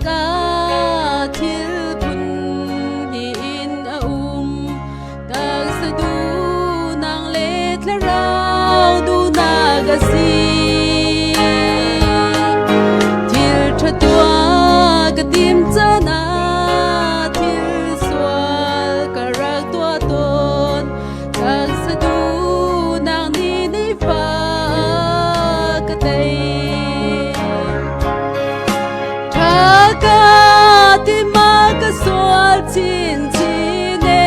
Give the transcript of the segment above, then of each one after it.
Nunnak ah thil phun hnih in a um. Taksa duhnak le thlarau duhnak a si. Thil ṭha tuah ka tim caan ah thil sual ka rak tuah tawn. Taksa duhnak nih nifa ka tei. Ṭha ka ti ma ka sual chinchin e.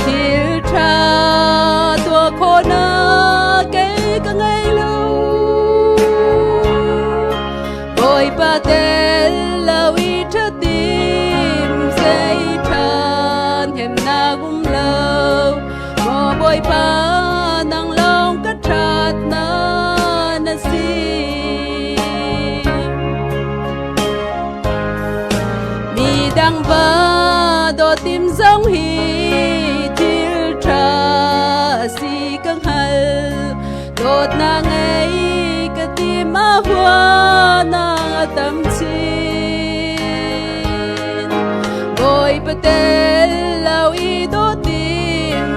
Thil ṭha tuah khawhnak kei ka ngei lo. Bawipa tel lo i ṭhatim zei ṭhan hnemnak um lo. Maw Bawipa nang lawng ka ṭhatnak na si. Mi dang va dawtim zong hi thil ṭha a si ka hngal. Dawtnak ngei ka ti ma huanak a tam chin. Bawipa tel lo i dawtin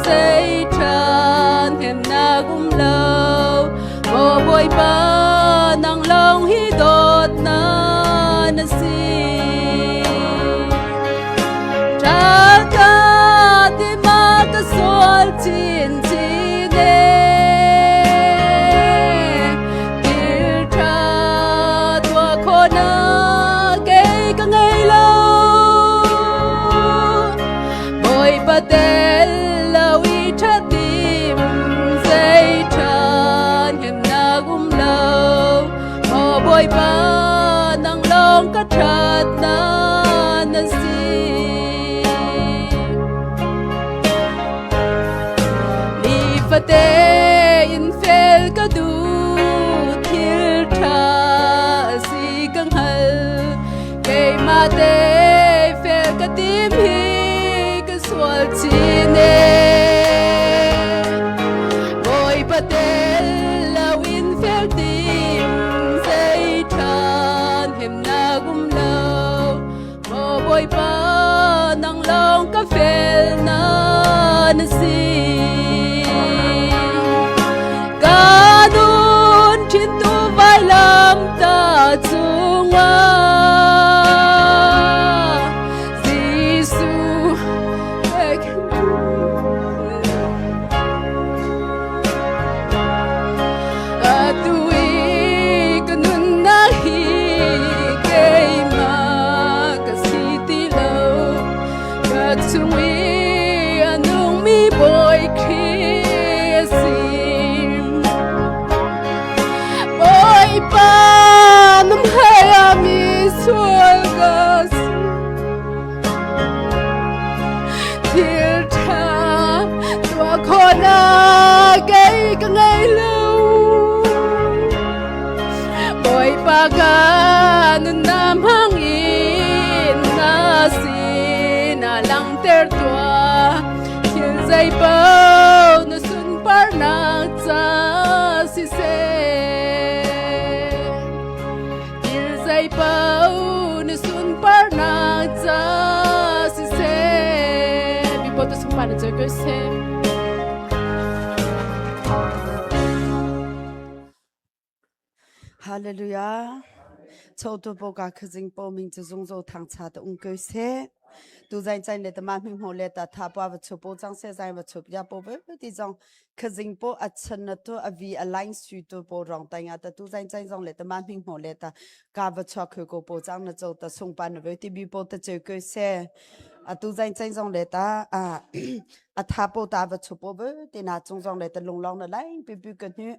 zei ṭhan hnemnak um lo. Maw Bawipa nang lawng hi dawtnak na si. Ṭha ka ti ma ka sual chinchin e. Thil ṭha tuah khawhnak kei ka ngei lo. Bawipa tel lo i ṭhatim zei ṭhan hnemnak um lo. Maw Bawipa nang lawng ka ṭhatnak na si. Nifate in fel ka duh thil ṭha si ka hngal. Keimah te fel ka tim hi ka sual chin e. Bawipa tel lo in fel tim zei ṭhan hemnak um lo. Maw Bawipa nang lawng ka fel na na si. Ka nun ṭhin tu vailam ta cungah Jesuh Atu i ka nunnak hi keimah ka si ti lo. Ka chung i a nungmi Bawi Khrih a si. Bawipa nung hai ah mi sual ka si. Thil ṭha tuah khawhnak kei ka ngei lo. Bawipa ka nunnak hmang in na sinah langhter tuah. Thil zeipaoh na sunparnak ca siseh. Thil zeipaoh na sunparnak ca siseh. Bibo tu sunpar na ko seh. Hallelujah. Cho tu po ka khazing po ming chu zung zo thang cha ta ung ko se. Tu zain chain le ta ma hming ho le ta tha pa va chu po chang se zain va chu ya po ve ti zong khazing po a chan na tu a vi a line su tu po rong tai nga ta tu zain chain zong le ta ma hming ho le ta ka va chua khoi ko po chang na cho ta sung pa na ve ti bi po ta che ko se. A tu zain chain zong le ta a a tha po ta va chu po ve ti na chung zong le ta lung long na lai pi pi ka hnu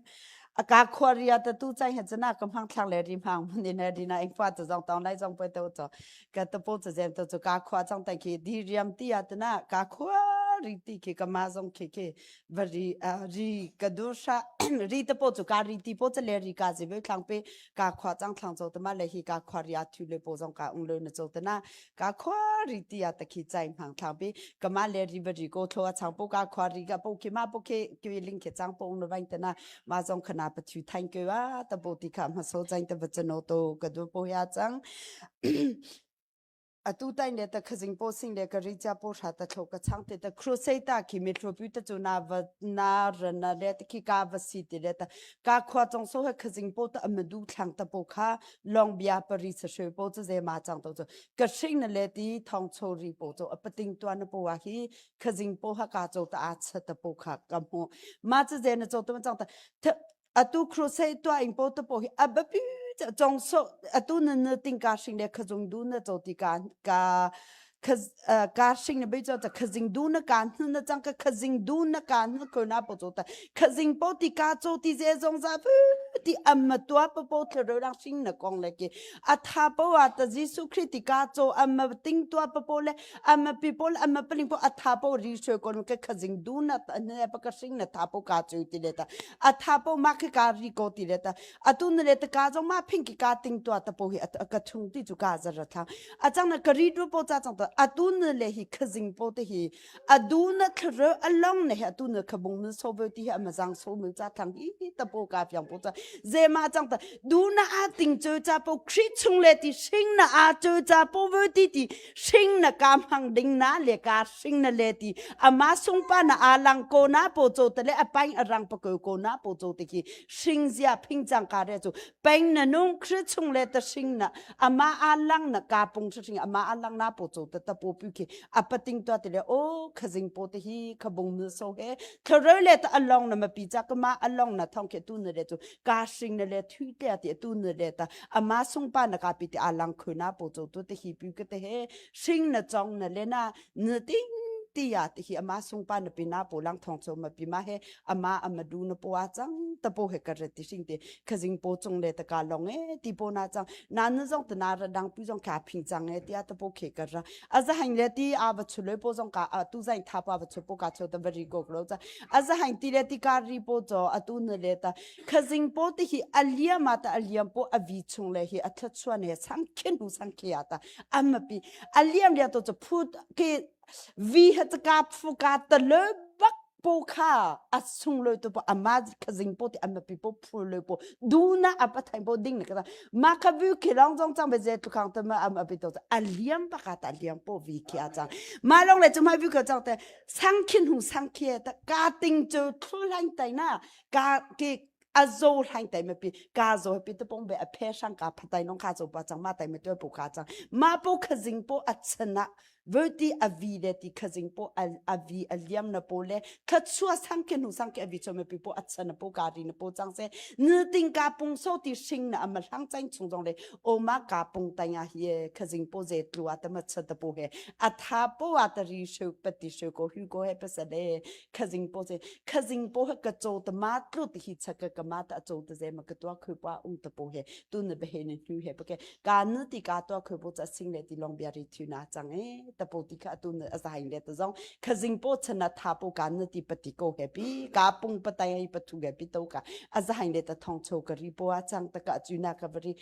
a ka khua ria ta tu chai he chana ka mang thlang le ri mang ni na ri na ing fa tu zong tong lai zong pe to cho ka to po cha jem to chu ka khua chang tai khi di riam ti ya ta na ka khua ri ti khi ka ma zong khi khi va ri ri ka du sha ri te po chu ka ri ti po chale ri ka ji ve thlang pe ka khwa chang thlang cho te ma le hi ka khwa ri a thu le po zong ka ung le na cho te na ka khwa ri ti a ta khi chai hmang thlang pe ka ma le ri va ri ko thlo a chang po ka khwa ri ka po khi ma po khe ki ling khe chang po ung le vaing te na ma zong khana pa thu thank you a ta bo ti kha ma so chang te va chano to ka du po ya chang Atu tai ne ta khazing po sing le ka ri cha po sha ta thlo ka chang te ta crusade ta khi mi thlo pu ta chu na va na ra na le ta khi ka va si ti le ta ka khwa chong so he khazing po ta am du thlang ta po kha long bia pari sa shwe po chu ze ma chang to chu ka hring na le ti thong cho ri po chu apating tua na po wa hi khazing po ha ka cho ta a cha ta po kha ka mu ma chu ze na cho to chang ta atu crusade tua ing po to po hi abapi chong so atu na na ting ka hring le khazung du na cho ti ka ka ka hring na bei cho ta khazing du na ka hnu na chang ka khazing du na ka hnu ko na po cho ta khazing po ti ka cho ti ze zong za pu ti amma tua po po thlo rang hring na kong le ki atha po wa ta Jesu Christ ti ka cho amma ting tua po po le amma people amma paling po atha po ri shwe ko ka khazing du na ne pa ka hring na tha po ka chu ti le ta atha po ma khi ka ri ko ti le ta atu na le ta ka jong ma phing ki ka ting tua ta po hi ka thung ti chu ka za ra thang achang na ka ri du po cha chang ta atu na le hi khazing po te hi adu na thro along ne hi atu na khabung na so ve ti hi amazang so mu cha thang hi ta po ka fyang po cha ze ma chang ta du na a ting chu cha po khri chung le ti sing na a chu cha po ve ti ti sing na ka hmang ding na le ka sing na le ti ama sung pa na alang ko na po cho te le apaing arang pa ko ko na po cho te ki sing zia phing chang ka re chu peng na nung khri chung le ta sing na ama alang na ka pung sing ama alang na po cho te ta po pu ki apating to te le o khazing po te hi khabung nu so he thlore le ta along na ma pi cha ka ma along na thong ke tu na le chu ka sing na le thu te ti tu na le ta ama sung pa na ka pi ti alang khu na po cho tu te hi pu ke te he sing na chong na le na na ting ti ya ti hi ama sung pa na pi na po lang thong cho ma pi ma he ama ama du na po a chang ta po he ka re ti sing te khazing po chung le ta ka long e ti po na chang na na zong ta na ra dang pu zong ka phing chang e ti a ta po khe ka ra a za hang le ti a ba chu le po zong ka a tu zain tha pa ba chu po ka cho ta ba ri go lo cha a za hang ti le ti ka ri po cho a tu na le ta khazing po ti hi aliam ata aliam po avi chung le hi atha chuan he sang khen hu sang khia ta amma pi aliam lia to chu phut ke vi ha ka phu ka ta le bak po kha a sung lo to po ama khazing po ti amma pi po phu le po du na apa thai po ding na ka ma kha vu ke long jong chang be je tu khang ta ma am api to aliam pa ka ta aliam po vi khia chang ma long le chu mai vu ka chang te sang khin hu sang khia ta ka ting chu thu lang tai na ka ke a zo hlaing tai ma pi ka zo pi te pong be a phe sang ka phatai nong kha zo pa chang ma tai ma to pu kha chang ma po khazing po a chana verti a vi le ti khazing po a vi a liam na po le kha chua sang ke nu sang ke a vi cho ma pi po a chana po ka ri na po chang se nu ting ka pung so ti sing na ama hlang chang chung jong le o ma ka pung tai nga hi khazing po ze tlu a ta ma cha ta po he a tha po a ta ri shu pa ti shu ko hu ko he pa sa le khazing po ze khazing po ha ka cho ta ma tlu ti hi chaka ka ma ta cho ta ze ma ka tua khu pa ung ta po he tu na be he ne nu he pa ke ka nu ti ka tua khu po cha sing le ti long bia ri thu na chang e ta po ti kha tu na azai le ta zong khazing po chana tha po ka nu ti pati ko he pi ka pung pa tai ai pa thu ge pi to ka azai le ta thong cho ka ri po a chang ta ka chu na ka bari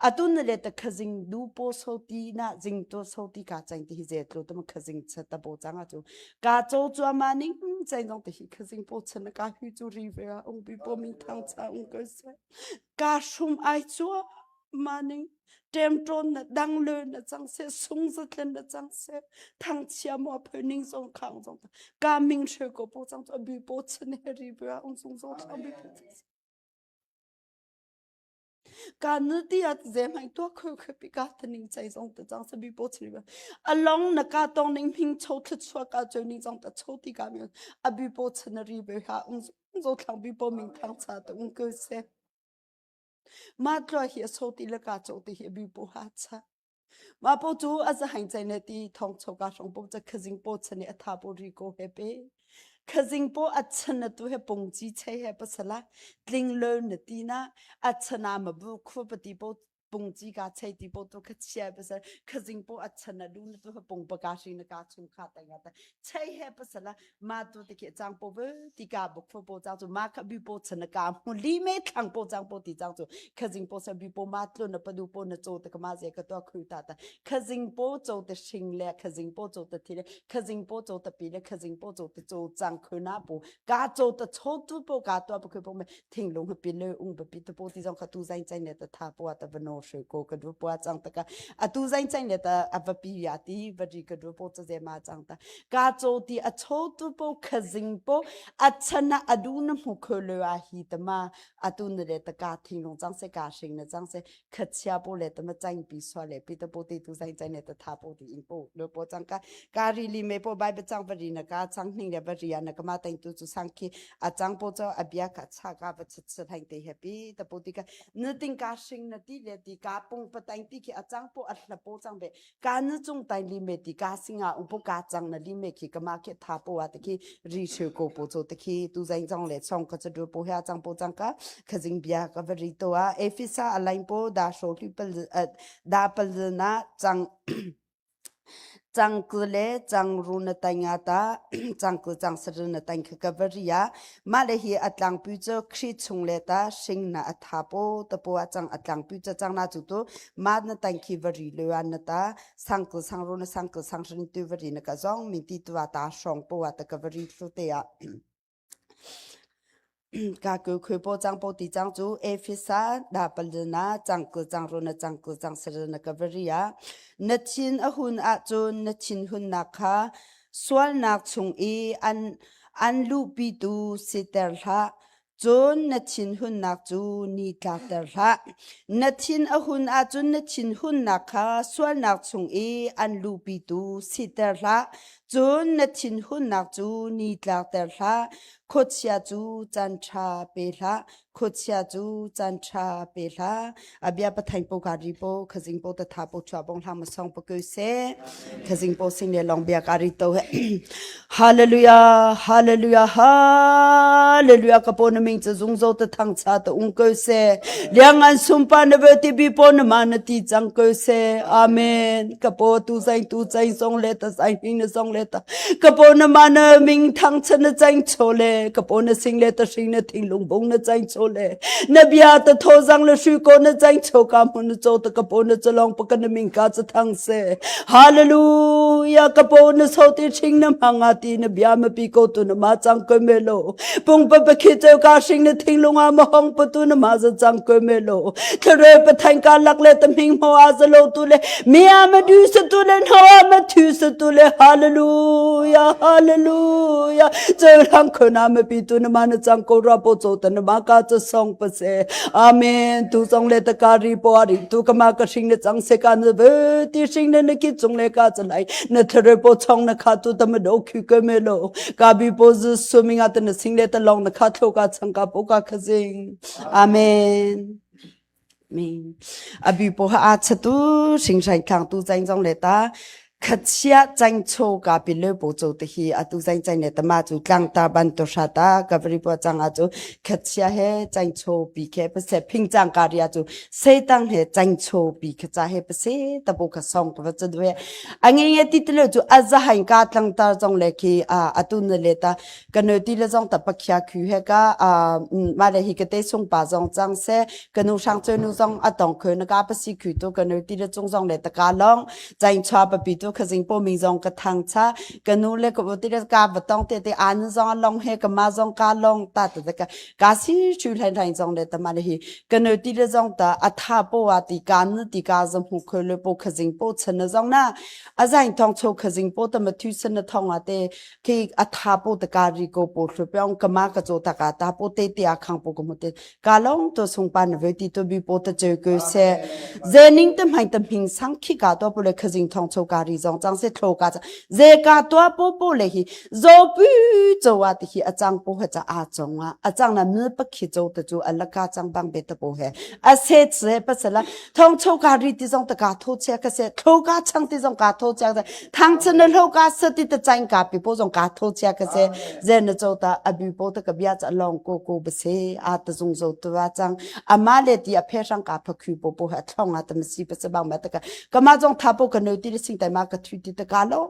atun le ta khazing du po so ti na jing to so ti ka chang ti hi ze tlo ta ma khazing cha ta po chang a chu Ka caw cuahmah ning cei zong te hi khazing paw chan na ka hui cu ri ve ah ung pi paw min thang cha ung ko se. Ka hrum ai cuahmah ning ṭemṭawn na dang le na cang se sung zatlen na cang se thang chia mo phoi ning zong khang zong ka ming hre ko po cang cu abi paw chan he ri ve ah ung sung zo thang bi Ka nu ti ah zemhmanh tuah kho kho pi ka thaning chai zong ta chang sabi po chini ba along na ka tong ning hing cho thluchuah ka choi ning zong ta cho ti ka mi abi po chanari be ha ung zo thlang bi po ming thang cha ta ung ko se ma tlo hi so ti le ka cho ti hi abi po ha cha Mah po cu a zahaing cei ne ti thawng choka hrawng po ca khazing po chan i a tha po ri ko he pe. Khazing po a chan na tu he pung ci chei he pasala tling lo na ti na a chana ma bu khu pati po. Pung chi ka chei ti po tu kha chia pasal khazing po achan na lu na tu pung pa ka shi na ka chung kha ta ya ta chei he pasala ma tu te ke chang po ve ti ka buk fo po chang chu ma kha bi po chan na ka mu li me thlang po chang po ti chang chu khazing po sa bi po ma tlu na padu po na cho te ka ma ze ka to khu ta ta khazing po cho te shing le khazing po cho te thi le khazing po cho te pi le khazing po cho te cho chang khu na po ka cho te cho tu po ka to po khu po me thinglung ha pi le ung ba pi te po ti zong kha tu zain chain le ta tha po ta vano shwe ko ka du po chang ta ka atu zain chain le ta ava pi ya ti va ri ka du po cha ze ma chang ta ka cho ti a cho tu po khazing po a chana adu na mu kho le a hi ta ma atu na le ta ka thinglung chang se ka shing na chang se khachia po le ta ma chain pi swa le pi ta po ti tu zain chain le ta tha po ti in po le po chang ka ka ri li me po bai ba chang va ri na ka chang hning le va ri ya na ka ma tain tu chu sang khi a chang po cho a bia ka cha ka va chit chit haing te happy ta po ti ka na ting ka shing na ti le ti ka pung pa taing ti khi a chang po a hla po chang be ka na chung tai li me ti ka singa u po ka chang na li me khi ka ma khi tha po a te khi ri she ko po cho te khi tu zaing chang le chong ka cha du po ha chang po chang ka khazing bia ka va ri to a efisa alain po da sho li pal da pal na chang Cangku le cangru na tai nga ta cangku cangsari na tai kha ka va ri ah mah le hi a tlangpi cu Khrih chung le ta hring na a tha po ta po ah cang a tlangpi cu cang na cu tu ma na tai khi va ri le na ta sangku sangru na sangku sangrin tu va ri na ka zong min ti tu ta hrawng po ah ta ka va ri thlu te ah Ka ku khui po cang po ti cang cu Efesa da palina cangku cangru na cangku cangsari na ka varia na thin a hun ahcun na thinhunnak kha sualnak chung i an an luhpitu siter hlah cun na thinhunnak cu ni tlakter hlah na thin a hun ahcun na thinhunnak kha sualnak chung i an luhpitu siter hlah cun na thinhunnak cu ni tlakter hlah Khuachia cu caan ṭha pe hlah, khuachia cu caan ṭha pe hlah. A bia pathain po ka ri po, khazing po tatha po chua bong hlang ma song po ku se. Khazing po sing le long bia ka ri to he. Hallelujah, hallelujah, hallelujah ka po na ming cha zung zo ta thang cha ta ung ko se. Liang an sumpa na ve ti bi po na ma na ti chang ko se. Amen. Ka po tu zain tu zain song le ta zain hing na song le ta ka po na ma na ming thang chan na chang cho le ka po na sing le ta sing na thing lung bung na chang cho le na bia ta tho zang le shui ko na chang cho ka mun na cho ta ka po na chalong pa ka na ming ka cha thang se hallelujah ka po na so ti thing na manga ti na bia ma pi ko tu na ma chang ko me lo pung pa pa khi cheu ka sing na thing lunga ma hong pa tu na ma za chang ko me lo thre pa thang ka lak le ta ming mo a za lo tu le mi a ma du sa tu le no a ma thu sa tu le hallelujah hallelujah cheu lang kho na ma pi tu na ma na chang ko ra po cho ta na ma ka cha song pa se amen tu chong le ta ka ri po ri tu ka ma ka sing na chang se ka na ve ti sing na na ki chung le ka cha lai na thre po chong na kha tu ta ma do khu ke me lo ka bi po zu swimming at na sing le ta long na kha thlo ka chang ka po ka khazing amen min abi po ha a chatu sing sai thang tu chang jong le ta khatia chang cho ka pi le po cho te hi atu chang chang le ta ma chu tlang ta ban to sha ta ka bri po chang a chu khatia he chang cho pi khe pa se phing chang ka ria chu se tang he chang cho pi kha cha he pa se ta bo kha song ka va chu dwe ange nge ti te le chu aza hain ka tlang tar jong le khi a atu na le ta kanu ti le zong ta pakhia khu he ka a ma le hi ka te sung pa zong chang se kanu sang cheu nu zong atong khu na ka pa si khu tu kanu ti le chung zong le ta ka long chain chwa pa pi tu khazing po ming zong ka thang cha kanu le ko ti le ka ba tong te te an zong long he ka ma zong ka long ta ta ka ka si chu hlain hlain zong le ta ma le hi kanu ti le zong ta atha po wa ti ka nu ti ka zong hu khoi le po khazing po chan na zong na azain thong cho khazing po ta ma thu san na thong a te khi atha po ta ka ri ko po thlu pyong kama ka cho ta ka ta po te te a khang po ko mo te ka long to sung pa na ve ti to bi po ta che ko se zening te mai ta ming sang khi ka to po le khazing thong cho ka ri. zong cang se thlo ka ze ka tua po po le hi zo pu cho wa ti hi achang po he cha a chong a achang na mil pakhi cho te chu alaka chang bang be ta po he a se che pa sala thong cho ka ri ti zong ta ka tho che ka se thlo ka chang ti zong ka tho che thang chen na hlo ka se ti ta chain ka pi po zong ka tho che ka se ze na cho ta abi po ta ka bia cha long ko ko ba se a ta zung zo tu wa chang ama le ti a phe rang ka pha khu po po ha thlong a ta ma si pa se bang ma ta ka kama zong tha po ka no ti sing tai ma ka thu ti ta ka lo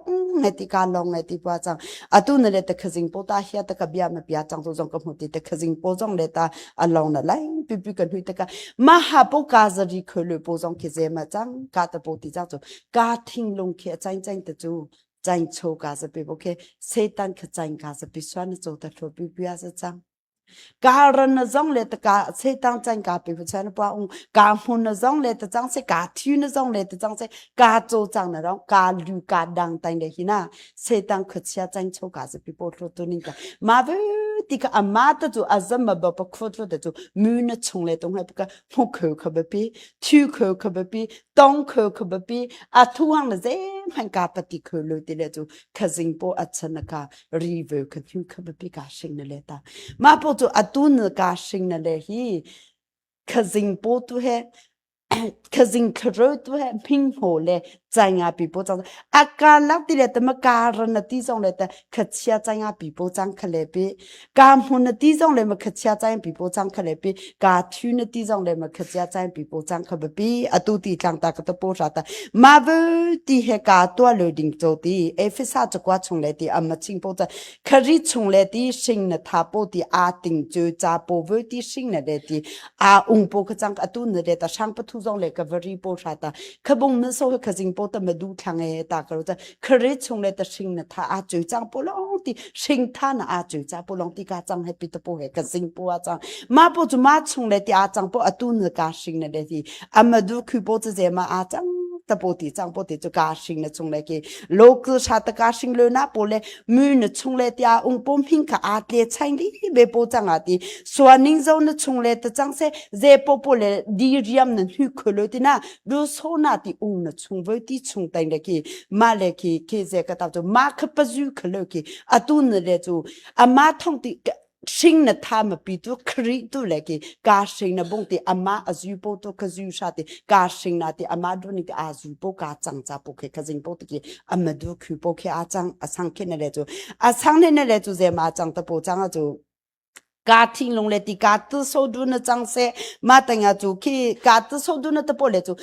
nge ti ka long nge ti pa chang atu na le ta khazing po ta hia ta ka bia ma pia chang zo zong ka mu ti ta khazing po zong le ta along na lai pi pi kan hui ta ka ma ha po ka zari khö le po zong khi ze ma chang ka ta po ti chang chu ka thing lung khi chain chain ta chu chain cho ka za pi bo ke setan kha chain ka za pi swan cho ta tho pi pi za chang ka ran na zong le ta ka setan chain ka pi chan pa ung ka hmun na zong le ta chang se ka thi na zong le ta chang se ka cho chang na rong ka lu ka dang tai le hi na setan kha chia chain cho ka za pi po tho tu ning ka ma ve ti ka ama ta chu azam ma ba pa kho tho ta chu mu na chung le tong ha ka mu kho kha ba pi thu kho kha ba pi tong kho kha ba pi a thu hang le ze man ka pati kho lo ti le chu khazing po a chan ka ri ve kha thu kha ba pi ka shing na le ta ma po chu atun ka shing na le hi khazing po tu he khazing khro tu he phing ho le chai nga pi po chang a ka lak ti le ta ma ka ran na ti zong le ta khachia chai nga pi po chang khale pi ka hmun na ti zong le ma khachia chai pi po chang khale pi ka thu na ti zong le ma khachia chai pi po chang kha pi atu ti tlang ta ka ta po ra ta ma vu ti he ka tua lo ding cho ti efesa chakwa chung le ti amma ching po cha khari chung le ti sing na tha po ti a ting chu cha po vu ti sing na le ti a ung po kha chang atu na le ta sang pathu zong le ka vari po ra ta khabung na so kha jing po ta ma du thlang e ta ka ro ta khari chung le ta sing na tha a chu chang po long ti sing tha na a chu cha po long ti ka chang he pi ta po he ka jing po a chang ma po chu ma chung le ti a chang po atu na ka sing na le ti ama du khu po chu je ma a chang ta po ti chang po ti chu ka sing na chung le ki local sha ta ka sing le na po le mu na chung le tia ung pom hing ka a tle chain li be po chang a ti suaning zo na chung le ta chang se ze po po le di riam na hu kholo ti na du so na ti ung na chung voi ti chung tai le ki ma le ki ke ze ka ta chu ma kha pa zu kholo ki atu na le chu ama thong ti hring na tha ma pi tu khri tu le ki ka hring na bung ti ama azu po tu ka zu sha ti ka hring na ti ama du ni a zu po ka chang cha po ke ka jing po ti ki ama du khu po ke a chang a sang ke na le chu a sang ne ne le chu ze ma chang ta po chang a chu ka thing long le ti ka tu so du na chang se ma ta nga chu ki ka tu so du na ta po le chu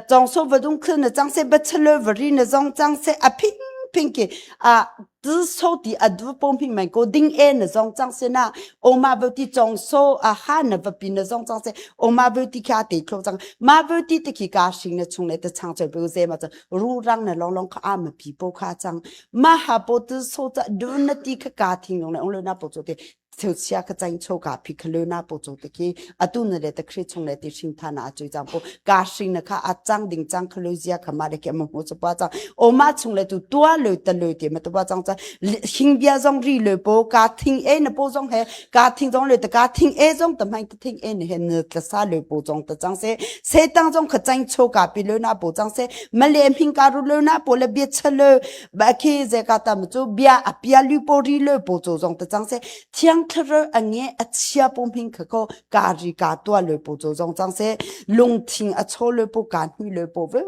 装修不动可能张些不吃了不里那种张些啊拼拼给啊只手的啊都帮平们个定爱那种张些那我妈不的装修啊哈那不比那种张些我妈不的卡地口张妈不的的去家新的从来的长嘴不在嘛子路上那啷啷卡阿么皮包卡张妈哈不的手在路那的去家庭用来我那不做的 thilchia ka chain cho ka phi khlu na po cho te ki atu na le ta khri chung le ti sing tha na chui chang po ka sing na kha a chang ding chang khlu zia kha ma le ke mo mo chu pa chang o ma chung le tu tua le ta le ti ma tu pa chang cha hing bia zong ri le po ka thing e na po zong he ka thing zong le ta ka thing e zong ta mai ta thing e ne he ne ta sa le po zong ta chang se se tang zong kha chain cho ka pi le na po chang se ma le hing ka ru le na po le bia cha le ba khi ze ka ta ma chu bia a pia lu po ri le po cho zong ta chang se thiang thlarau a nge a chia pum hing kha ko ka ri ka tua le po cho zong chang se lungthing a cho le po ka hnu le po ve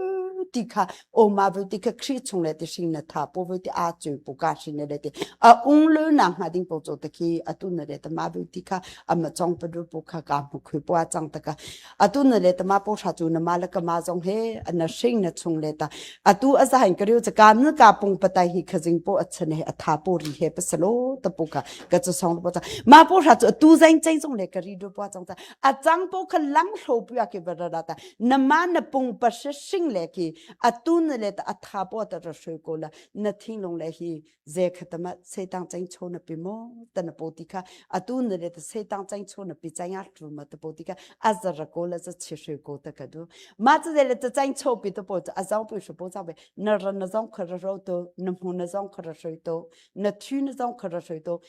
ti kha o ma ve ti kha khri chung le ti hring na tha po ve ti a chu po ka hring le ti a ung le na nga ding po cho te ki atu na le ta ma ve ti kha ama chong pa du po kha ka mu khu po a chang ta ka atu na le ta ma po tha chu na ma la ka ma zong he na hring na chung le ta atu a zain ka riu ka nu ka pung patai hi khazing po achane he atha po ri he pasalo ta po ka ka chu song po cha ma po ra chu tu zain chain song le ka ri do po chang cha a chang po kha lang hlo pu ya ke ba ra ta na ma na pung pa she sing le ki atu na le ta atha po ta ra shoi ko la na thing long le hi ze khatama se tang chain cho na pi mo ta na po ti kha atu na le ta se tang chain cho na pi chain a tu ma ta po ti kha a za ra ko la za chi shoi ko ta ka du ma chu le ta chain cho pi to po a zong pu shu po zang be na ra na zong kha ra ro to na mu na zong kha ra shoi to na thu na zong kha ra shoi to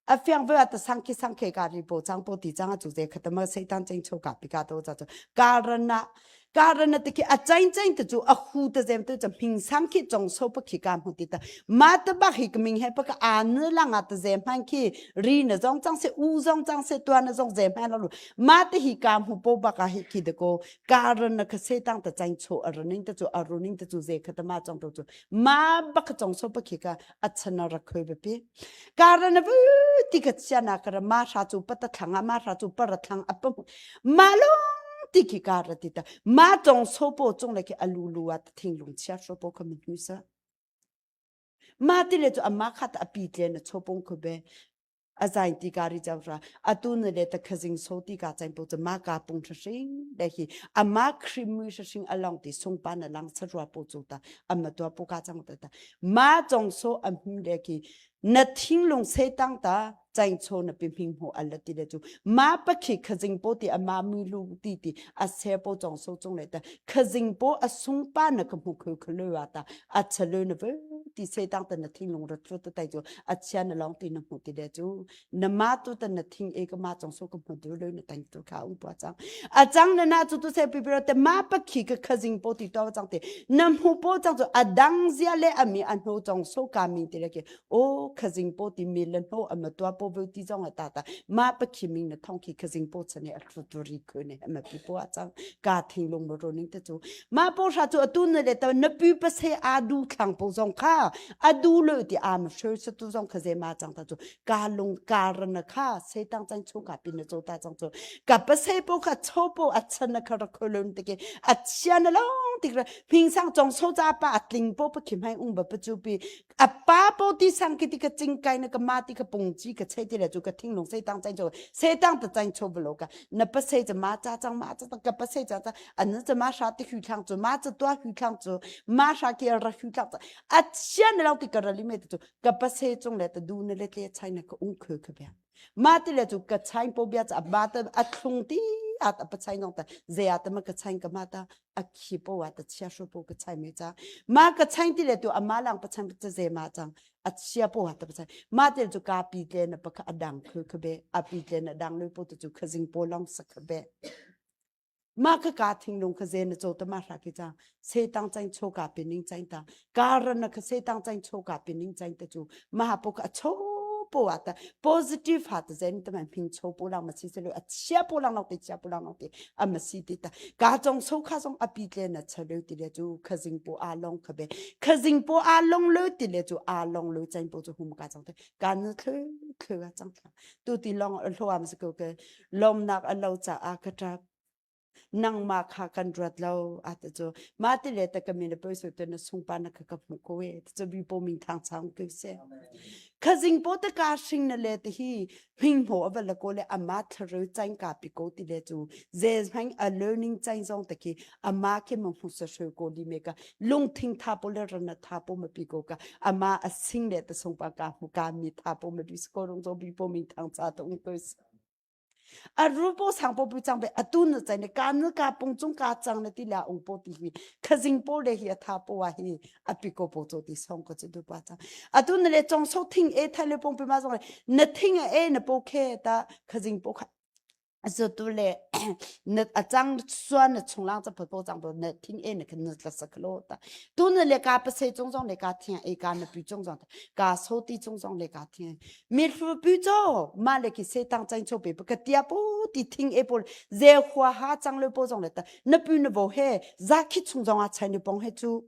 a fiang ve ta sang ki sang ke ka ri po chang po ti chang a chu ze khatama se tang chain cho ka pi ka to cha chu ka ra na. Karana te khi a chain chain te chu a hu te zem te cha hming sang khi chong so pa khi ka mu ti ta ma te ba hi ka ming he pa ka an la nga te zem han khi ri na zong chang se u zong chang se tua na zong zem han lo ma te hi ka mu po ba ka hi khi de ko karana ka se tang ta chain cho a running te chu a running te chu ze kha ta ma chong to chu ma ba ka chong so pa khi ka a chana ra khoi ba pi karana vu ti ka chiana ka ma sha chu pa ta thlanga ma sha chu pa ra thlang apa ma long ti ki ka ra ti ta ma chong so po chung le ki alu lu a thing lung chia so po kha mi nu sa ma ti le chu amma khat a pi tle na chopong khu be a zain ti ka ri chaw ra atu ne le ta khazing so ti ka chain po cha ma ka pung tha sing le hi ama khrim mu sha sing along ti sung pa na lang sa ruwa po chu ta amma tua po ka chang ta ta ma chong so am him le ki na thinglung se tang ta chain cho na pi hming ho al ti le chu ma pa khi khazing po ti ama mi lu ti ti a se po chong so chung le ta khazing po a sung pa na ka mu khu khlu wa ta a chalu na ve ti se tang ta na thinglung ra thu ta tai chu a chia na long ti na mu ti le chu na ma tu ta na thing e ka ma chong so ka mu du le na tang tu kha ung pa chang a chang na na chu tu se pi pi te ma pa khi ka khazing po ti to chang te na mu po chang chu adang zia le ami an ho chong so ka mi ti le ke o khazing po ti mi le no ama tua po bu ti zong ta ta ma pa khi ming na thong khi khazing po chane a thu tu ri khu ne ama pi po a chang ka thing lung mo ro ning te chu ma po sha chu atu na le ta na pi pa se a du thlang po zong kha a du le ti a ma shu sa tu zong kha ze ma chang ta chu ka lung ka ra na kha se tang chang chu ka pi na cho ta chang chu ka pa se po kha cho po a chan na kha ra kho lun te ke a chia na long ti ra phing sang chong so cha pa a tling po pa khim hai ung ba pa chu pi a pa po ti sang ki ti ka ching kai na ka ma ti ka pung chi ka che ti le chu ka thing long se tang chang cho se tang ta chang cho blo ka na pa se cha ma cha chang ma cha ka pa se cha cha an cha ma sha ti hu thang chu ma cha tua hu thang chu ma sha ki ra hu thang a chian na ti ka ra li me chu ka pa se chung le ta du na le tle chai na ka ung khö ka bia ma ti le chu ka chain po bia cha ma ta a thlung ti a ta pa chain nong ta ze a ta ma ka chain ka ma ta a khi po wa ta chia shu po ka chai me cha ma ka chain ti le tu ama lang pa chain cha ze ma chang a chia po wa ta pa chai ma te chu ka pi tle na pa kha adang khu kha be a pi tle na dang lu po tu chu khazing po long sa kha be ma ka ka thing lung kha ze na cho ta ma ra ki cha se tang chang cho ka pi ning chang ta ka ra na kha se tang chang cho ka pi ning chang ta chu ma po ka cho po wa ta positive ha ta zen ta man ping cho po lang ma si se lo a chia po lang lo te chia po lang lo te a ma si ti ta ka chong so kha song a pi tle na cha lo ti le chu khazing po a long kha be khazing po a long lo ti le chu a long lo chang po chu hum ka chang te ka na thlu thlu a chang thla tu ti long hlo am se ko ke lom nak a lo cha a ka ta nangmah kha kan ruat lo a ti cu mah ti le ta ka min poi so te na sung pa na ka ka hmu ko e ti cu bi po ming thang chang ke se khazing po te ka hring na le te hi hming ho ava la ko le ama thru chain ka pi ko ti le chu ze hmang a learning chain zong te khi ama ke ma hmu sa shu ko li me ka lung thing tha po le ran na tha po ma pi ko ka ama a sing le ta sung pa ka hmu ka mi tha po ma bi ko rong zo bi po ming thang cha to ung ko A ru po sang po pu chang be atu na chai ne ka nu ka pung chung ka chang na ti la ung po ti hi khazing po le hi atha po wa hi api ko po cho ti song ko chu du pa chang atu na le chong so thing e thai le pong pe ma song na thing e na po khe ta khazing po kha zo tu le na achang suan na chung lang cha po chang po na thing e na khan na tla sak lo ta tu na le ka pa se chung zong le ka thing e ka na pi chung zong ka so ti chung zong le ka thing mi hlu pu cho ma le ki se tang chang cho pe ka tia po ti thing e pol ze khwa ha chang le po zong le ta na pu na bo he za khi chung zong a chai ni pong he chu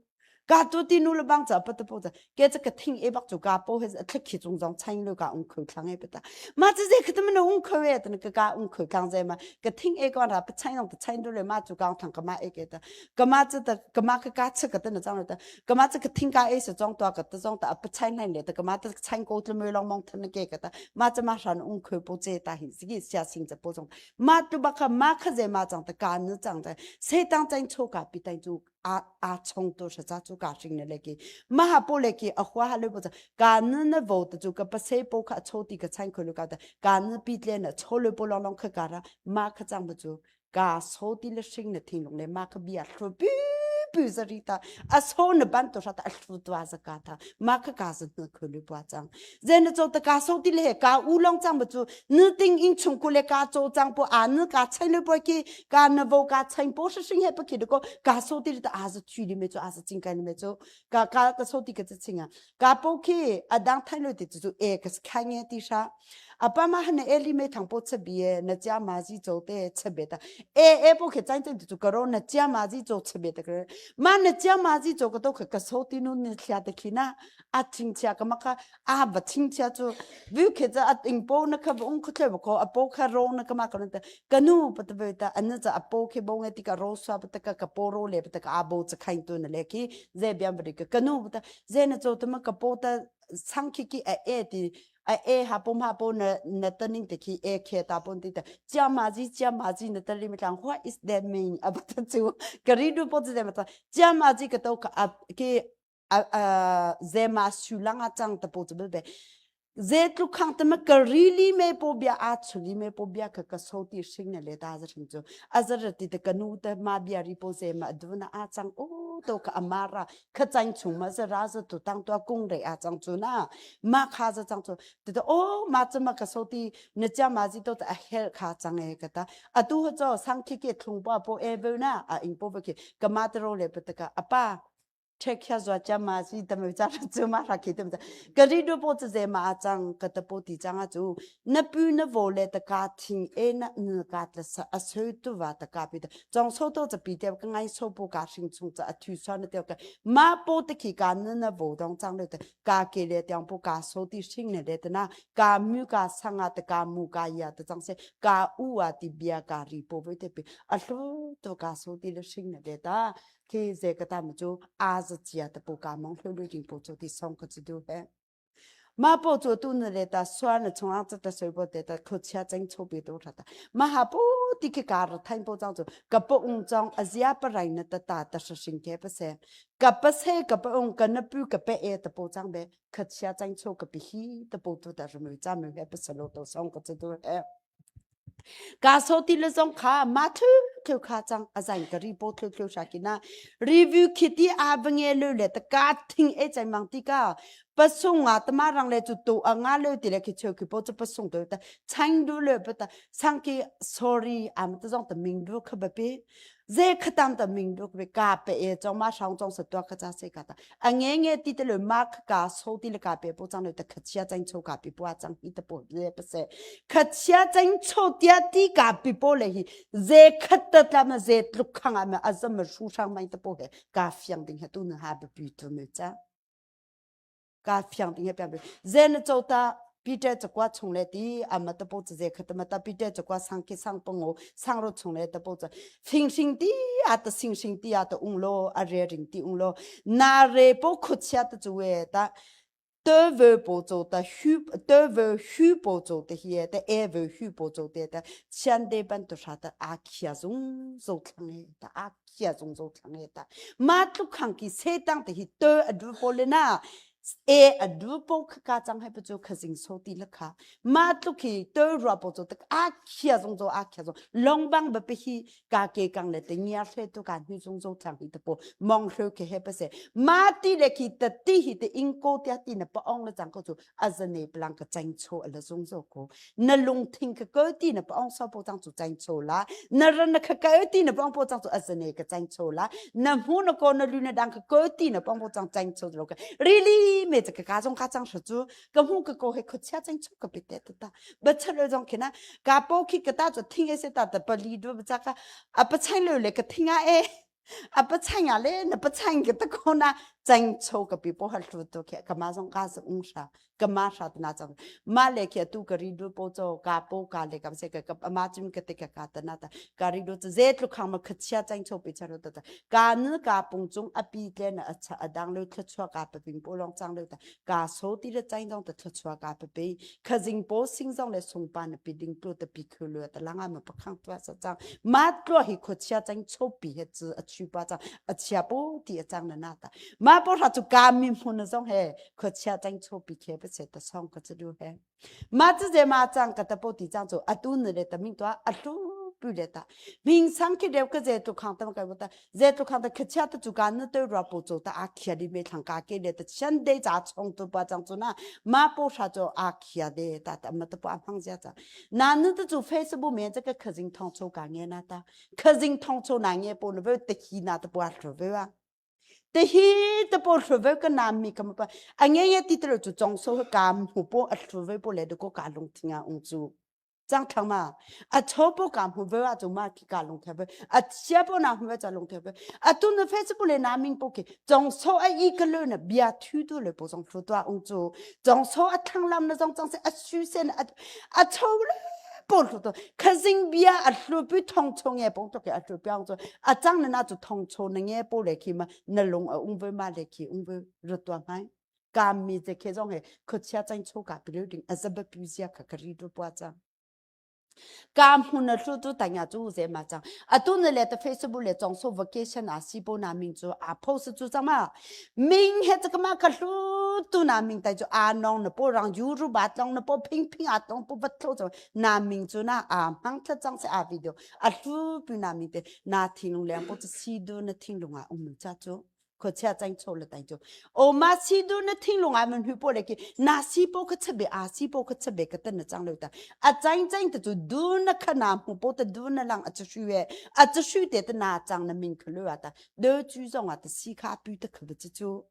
ka tu ti nu le bang cha pa ta po cha ke cha ka thing e bak chu ka po he thlik khi chung zong chai lu ka ung khu thlang e pa ta ma cha ze khata ma ung khu e ta ka ka ung khu thlang ze ma ka thing e ka ra pa chai nong ta chai lu le ma chu ka thang ka ma e ke ta ka ma cha ta ka ma ka ka cha ka ta na chang ta ကမစကသင်္ကာအေစကြောင့်တော့ကတကြောင့်တပချိုင်းနိုင်လေတကမတချိုင်းကိုတမလောင်မောင်ထနကေကတမချမရှန်ုံခေပိုချေတာဟိစကိဆာစင်းချပိုကြောင့်မတုဘခမခဇေမကြောင့်တကာနကြောင့်တစေတန်းချိုင်းချိုကပိတိုင်ကျူအာအာချုံတို့စကြကျူကာရှင်နေလေကီမဟာပိုလေကီအခွာဟာလေပိုချကာနနဘောတကျူကပစေပိုခချိုတီကချိုင်းခလူကတကာနပိတလေနချိုလေပိုလောင်လောင်ခကာရာမခချံမကျူကာဆိုတီလရှိငနထင်းလုံလေမခဘီယာထပီ pu zari ta a so na ban to ta a hlu tua zaka ta ma ka ka zan na khulu pa chang zen na cho ta ka so ti le ka u long chang ba chu nu ting in chung ku le ka cho chang po a nu ka chai le po ki ka na vo ka chai po shi shing he pa ki ko ka so ti ta a za chu li me chu a za ching ka ni me chu ka ka ka so ti ka ching a ka po khi adang thai lo ti chu e ka khai nge ti sha apa ma han e li me thang po che bi e na chia ma ji cho te che be ta e e po khe chai chen chu karo na chia ma ji cho che be ta kare ma na chia ma ji cho ka to kha ka so ti nu ni thia te khi na a thing chia ka ma kha a ba thing chia chu vu khe cha a ting po na kha ong kho tle ko a po kha ro na ka ma ka ta kanu pa ta be ta an cha a po khe bo nge ti ka ro swa pa ta ka ka po ro le pa ta ka a bo cha khain tu na le ki ze biam ba ka kanu pa ta ze na cho ta ma ka po ta sang khi ki a e ti a e ha pom ha po na na taning te khi e khe ta pon ti ta chia ma ji chia ma ji na tali mi tlang what is that mean a ta chu ka ri du po ze ma ta chia ma ji ka to ka a ke a a ze ma su lang a chang ta po chu be ze tlu khang te ma ka really me po bia a chuli me po bia ka ka so ti hring na le ta za hring chu a za ra ti te ka nu te ma bia ri po ze ma du na a chang o to ka amara kha chang chung ma za ra za tu tang tua kung re a chang chu na ma kha za chang chu te to o ma cha ma ka so ti na cha ma ji to ta a hel kha chang e ka ta a tu ho cho sang khi ke thlung pa po e be na a ing po ba ki ka ma te ro le pa ta ka apa check kya zwa cha ma si ta me cha chu ma ra ki te ma ka ri do po che ma chang ka ta po ti chang a chu na pu na vo le ta ka thing e na na ka tla sa a seu tu wa ta ka pi ta chong so to cha pi te ka ngai so po ka hring chung cha a thu sa na te ka ma po te khi ka na na vo dong chang le te ka ke le tyang po ka so ti hring ne le te na ka mu ka sanga te ka mu ka ya te chang se ka u a ti bia ka ri po ve te pi a hlu to ka so ti le hring ne le ta khi ze ka ta ma chu a za chia te po ka mong hlu lu ding po chu ti song ka chu du he ma po chu tu na le ta swa na chung a cha ta soi po te ta khu chia cheng chu bi tu tha ta ma ha po ti ke ka ra thain po chang chu ka po ung chong a zia pa rai na ta ta ta sha sing ke pa se ka pa se ka pa ung ka na pu ka pe e ta po chang be kha chia cheng chu ka pi hi ta po tu ta ru mu cha mu he pa sa lo to song ka chu tu he Ka so ti le zong kha ma thu thu kha chang a zain ka ri po thu thu sha ki na review khiti a bange lu le ta ka thing e chai mang ti ka pasung a tama rang le chu tu a nga le ti le ki cheu ki po chu pasung to ta chang du le pa ta sang ki sorry am ta zong ta ming du kha ba pi ze khatam ta ming du be ka pe e chong ma shang chong sa to kha cha se ka ta a nge nge ti te le ma ka so ti le ka pe po chang le ta kha chia chang cho ka pi po chang hi ta po le pa se kha chia chang cho tia ti ka pi po le hi ze khat ta tla ma ze tluk khang a ma azam ma shu shang mai ta po he ka fiang ding he tu na ha ba pi tu me cha ka fiang ding he piang zen na cho ta Peter chakwa chung le ti ama ta po ze khat ma ta Peter chakwa sang ki sang pango sang ro chung le ta po cha fing sing ti a ta sing sing ti a ta ung lo a re ring ti ung lo na re po khut sia ta chu we ta te ve po cho ta hu te ve hu po cho te hi te e ve hu po cho te ta chian de ban to sha ta a khia zung zo thlang e ta a khia zung zo thlang e ta ma tlu khang ki se tang te hi te a du po le na e a du po kha ka chang hai pa chu khazing so ti la kha ma tlu khi te ra po cho ta a khia zung zo a khia zo long bang ba pe hi ka ke kang le te ngia hle tu ka hnu zung zo thlang hi te po mong hlo ke he pa se ma ti le khi ta ti hi te ing ko tia ti na pa ong le chang ko chu azane plang ka chang cho ala zung zo ko na lung thing ka ko ti na pa ong so po chang chu chang cho la na ran na ka ka ti na pa ong po chang chu azane ka chang cho la na mu na ko na lu na dang ka ko ti na pa ong po chang chang cho lo ka really me ka ka jong ka chang sha chu ka mu ka ko he ko chia chang chu ka pe te ta ba cha lo jong khi na ka po khi ka ta chu thing e se ta ta pa li du ba cha ka a pa chang lo le ka thing a e a pa chang a le na pa chang ka ta ko na chang cho ka pi po ha hlu to khe ka ma jong ka sa ung sha ka ma sha na chang ma le khe tu ka ri du po cho ka po ka le kam se ka ka ma chim ka te ka ka ta na ta ka ri du ze tlu khang ma khachia chang cho pi cha ro ta ta ka nu ka pung chung a pi tle na acha adang lo thla chua ka pa ping po long chang lo ta ka so ti le chang dong ta thla chua ka pa pi khazing po sing zong le sung pa na pi ding tu ta pi khu lo ta langa ma pakhang tua sa chang ma tlo hi khochia chang cho pi he chu a chu pa chang a chia po ti a chang na na ta ma po ra chu ka mi mun zong he khochia chang cho pi khe pa se ta song ka chu du he ma chu je ma chang ka ta po ti chang chu atu ne le ta ming to a tu pi. pu le ta ming sang ki deu ka ze tu khang tam ka ta ze tu khang ta khachia ta chu ka na te ra po cho ta a khia di me thlang ka ke le ta chen de cha chong tu pa chang chu na ma po sha cho a khia de ta ta ma ta pa phang zia cha na nu ta chu facebook me cha ka khazing thong cho ka nge na ta khazing thong cho na nge po na ve te hi na ta pa thro ve wa te hi te po thro ve ka nam mi ka ma pa a nge ye ti te chu chong so ka mu po a thro ve po le de ko ka lung thinga ung chu 张长嘛，啊，草不干不为啊，就嘛去干龙头不，啊，下不拿不为在龙头不，啊，都能非是不来拿命不去，张草啊一个人呢，别推多了不张出多红做，张草啊螳螂那张张是啊书生啊啊草了。不出多，可是别啊，路不通从也不多给啊，路不做，啊，张的那就通从那也不来去嘛，那龙啊，我们嘛来去，我们热多买。กามีจะเคจงเฮขดเชียจังโชกาไปเรื่องอาจจะแบบพิเศษค่ะครีดูปว่าจัง ka hmun na hlu tu tanya chu ze ma chang atu ne le ta facebook le chong so vacation a si bo na ming chu a post chu chang ma ming he cha ma ka hlu tu na ming tai chu a nong na po rang yu ru ba tong na po phing phing a tong po bat tho chu na ming chu na a mang tha chang se a video a hlu pu na ming te na thing lung leng po chu si du na thing lung a um cha chu 可切真错了，但就哦嘛西都那听龙俺们去过来去，那西波可特别啊，西波可特别个等那张了的，啊真真的就都那看那木波的都那人啊这水诶，啊这水的的那张那命可了啊的，都注重啊的西卡比的可不这就。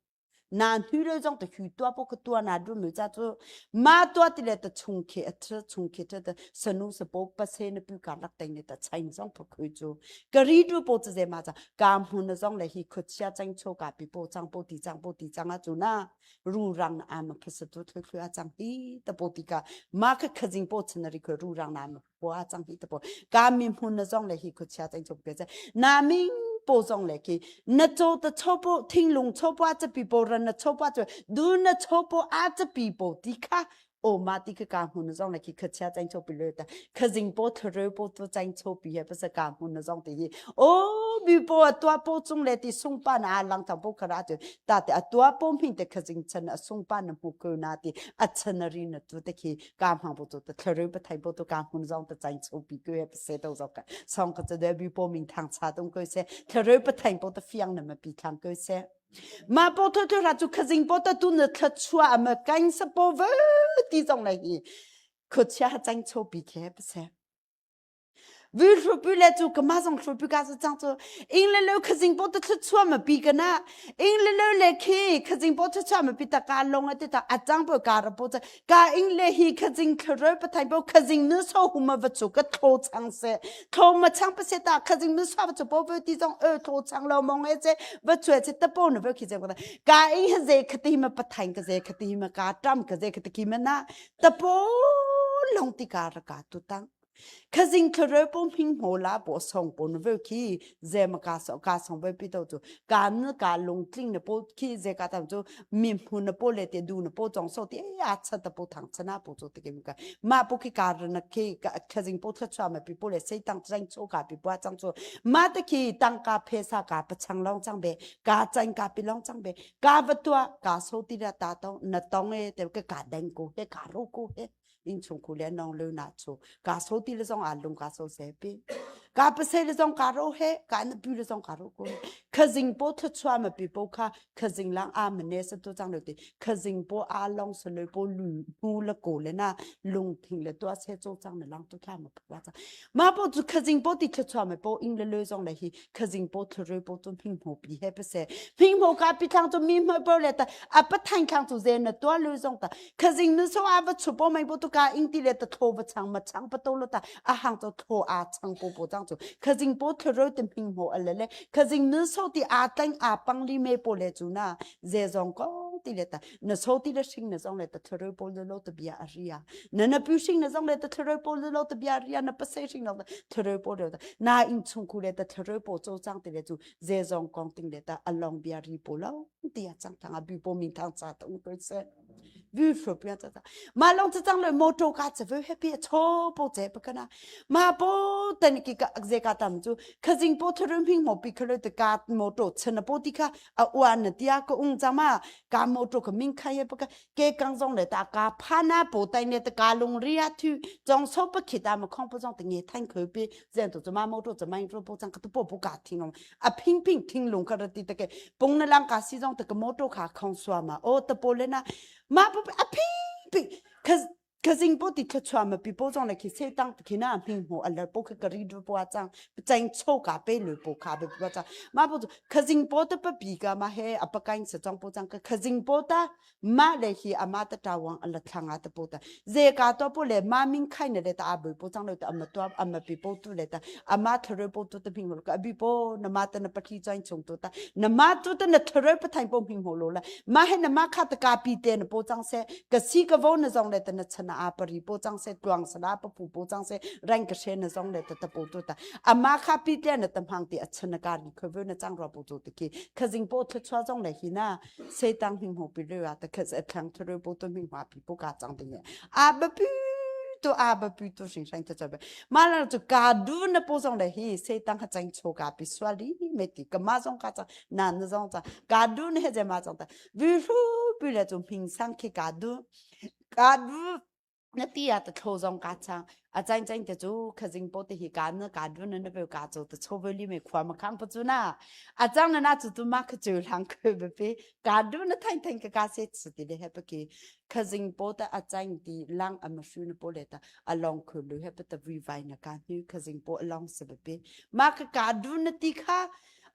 那女的种的许多不可多那都没在做，马多的来的冲开，吃冲开这的，是奴是不不生的不干了等的的，菜上不可以做，个里都不直接嘛子。 กามหุนซองเลยฮีคุเชียจังโชกาปิโปจังโปติจังโปติจังอาจูนารูรังอามพสตุทุทุอาจังฮีตะโปติกามาคขจิงโปชนริครูรังนามปอาจังฮีตะโปกามิหุนซองเลยฮีคุเชียจังโชกเจนามิงโปซองเลยคีนโจตะโชโปทิ้งลงโชปอาจะปีโปรันโชปอาจะดูนโชโปอาจะปีโปติคา โอมาติกกาหุนซองเลยคีขเชียจังโชปิเลยแต่ขจิงโปทะเรโปตัวจังโชปีเฮปสกาหุนซองตีโอ mi po tua po chung le ti sung pa na lang thang po khara chu ta te tua po min te khajing chen a sung pa na mu ko na ti a chen ri na tu te khi ka mang po tu te thru pa thai po tu ka hun zong te chang chu pi ko se to zo ka song ka che de bi po min thang cha tung ko se thru pa thai po te fiang na ma pi thang ko se ma po tu tu ra chu khajing po ta tu na thla chua ma kain sa po ve ti zong le hi khu cha chang chu pi ke pa se 为说不来做，干嘛从说不干是这样做？因来了，可真不得出错嘛，比个呢？因来了来去，可真不出错嘛，比大家弄啊，对他阿张不干了不着，干因来去可真可热不太不，可真你说我们不做个头长噻，头没长不些大，可真你说不做，不不这种二头长老忙哎这不做这得不能不去这个的，干因是可得么不谈个这可得么干张个这可得么那得不弄的干了干都当。 khazing thro pom hing ho la bo song pon ve khi ze ma ka so ka song ve pi to chu ka nu ka lung tling na po khi ze ka tam chu mi hu na po le te du na po chong so te a cha ta po thang chana po chu te ke ka ma po khi ka na khi ka khazing po tha cha ma pi po le sei tang chang chu ka pi pa chang chu ma te khi tang ka phe sa ka pa chang long chang be ka chang ka pi long chang be ka va tua ka so ti ra ta tong na tong e te ka ka deng ko he ka ro ko he 因从苦连农路那处，家手地了种阿龙家手这边，家不是了种家肉黑，家那比了种家肉过，可人波特出嘛比波卡，可人让阿们那是都长了的，可人波阿龙是来波路路了过了那龙亭了多少做长的浪都看嘛不哇子，马波就可人波的特出嘛波因了路上来去，可人波特瑞波都平摩比还不是，平摩家比看做面摩波来的，阿不谈看做在那多路上的。 可是你说阿不出波没波都家因地来的头不长嘛长不多了的，阿行做头阿长波波长做，可是波头肉的平摩阿来来，可是你说的阿等阿帮里没波来做呢，在上高的来的，你说的了新的上来的头肉波的老的比阿是呀，那那不新的上来的头肉波的老的比阿呀，那不是新的头肉波的，那因从过来的头肉波做长的来做，在上高顶来的阿龙比阿里波了，对呀，长长阿比波明堂长的五个色。Vi fro pia cha ma long cha chang le moto ka cha ve happy cho po che pa kana ma po tan ki ka ze ka tam chu khazing po thru ming mo pi khlo te ka moto chen po ti kha a wan na tia ko ung cha ma ka moto ka ming kha ye pa ka ke kang zong le ta ka pha na po tai ne ta ka lung ria thu chong so pa khi ta ma khong po zong te nge than khoi pi zen to ma moto cha mai ro po chang ka tu po po ka thing long a phing phing thing lung ka ti te ke pung na lang ka si zong te ka moto kha khong swa ma o ta po le na ma po a phing phing cause kazing po ti thla ma pi po zong le khi se tang khi na hming ho al po kha kari du po chang chang cho ka pe lu po kha be po chang ma po khazing po ta pa pi ka ma he apa kain sa chang po chang ka khazing po ta ma le hi ama ta ta wang ala thlanga ta po ta ze ka to po le ma ming khai na le ta abu po chang le ta ama to ama pi po tu le ta ama thre po tu ta ming ho ka abi po na ma ta na pathi chain chung tu ta na ma tu ta na thre pa thain po ming ho lo la ma he na ma kha ta ka pi te na po chang se ka si ka vo na zong le ta na chana a pari po chang se tuang sana pa pu po chang se rang ka she na zong le ta ta po tu ta ama kha pi te na ta mang ti a chana ka ni kho na chang ro po tu ti ki khazing po thla chwa zong le hi na Satan hing ho pi le a ta khat a thlang thru po to ming hwa pi po ka chang ding a ba pu to a ba pu to sing sang ta cha ba ma la chu ka du na po zong le hi Satan ha chang cho ka pi swa li me ti ka ma zong ka cha na na zong cha ka du ne he je ma zong ta vi ru pi le chu ming sang khi ka du ka du Na ti ah ta thlo zong ka chang. A chain chain te cu khazing po te hi ka na ka dun na pe ka cho ta cho ve li me khwa ma khang pa chu na. A chang na na chu tu ma kha chu lang khoi be pe ka dun na thain thain ka ka se chu ti le he pa ki khazing po ta a chain ti lang a ma shu na po le ta a long khu lu he pa ta vi vai na ka nu khazing po long se be pe ma ka ka dun na ti kha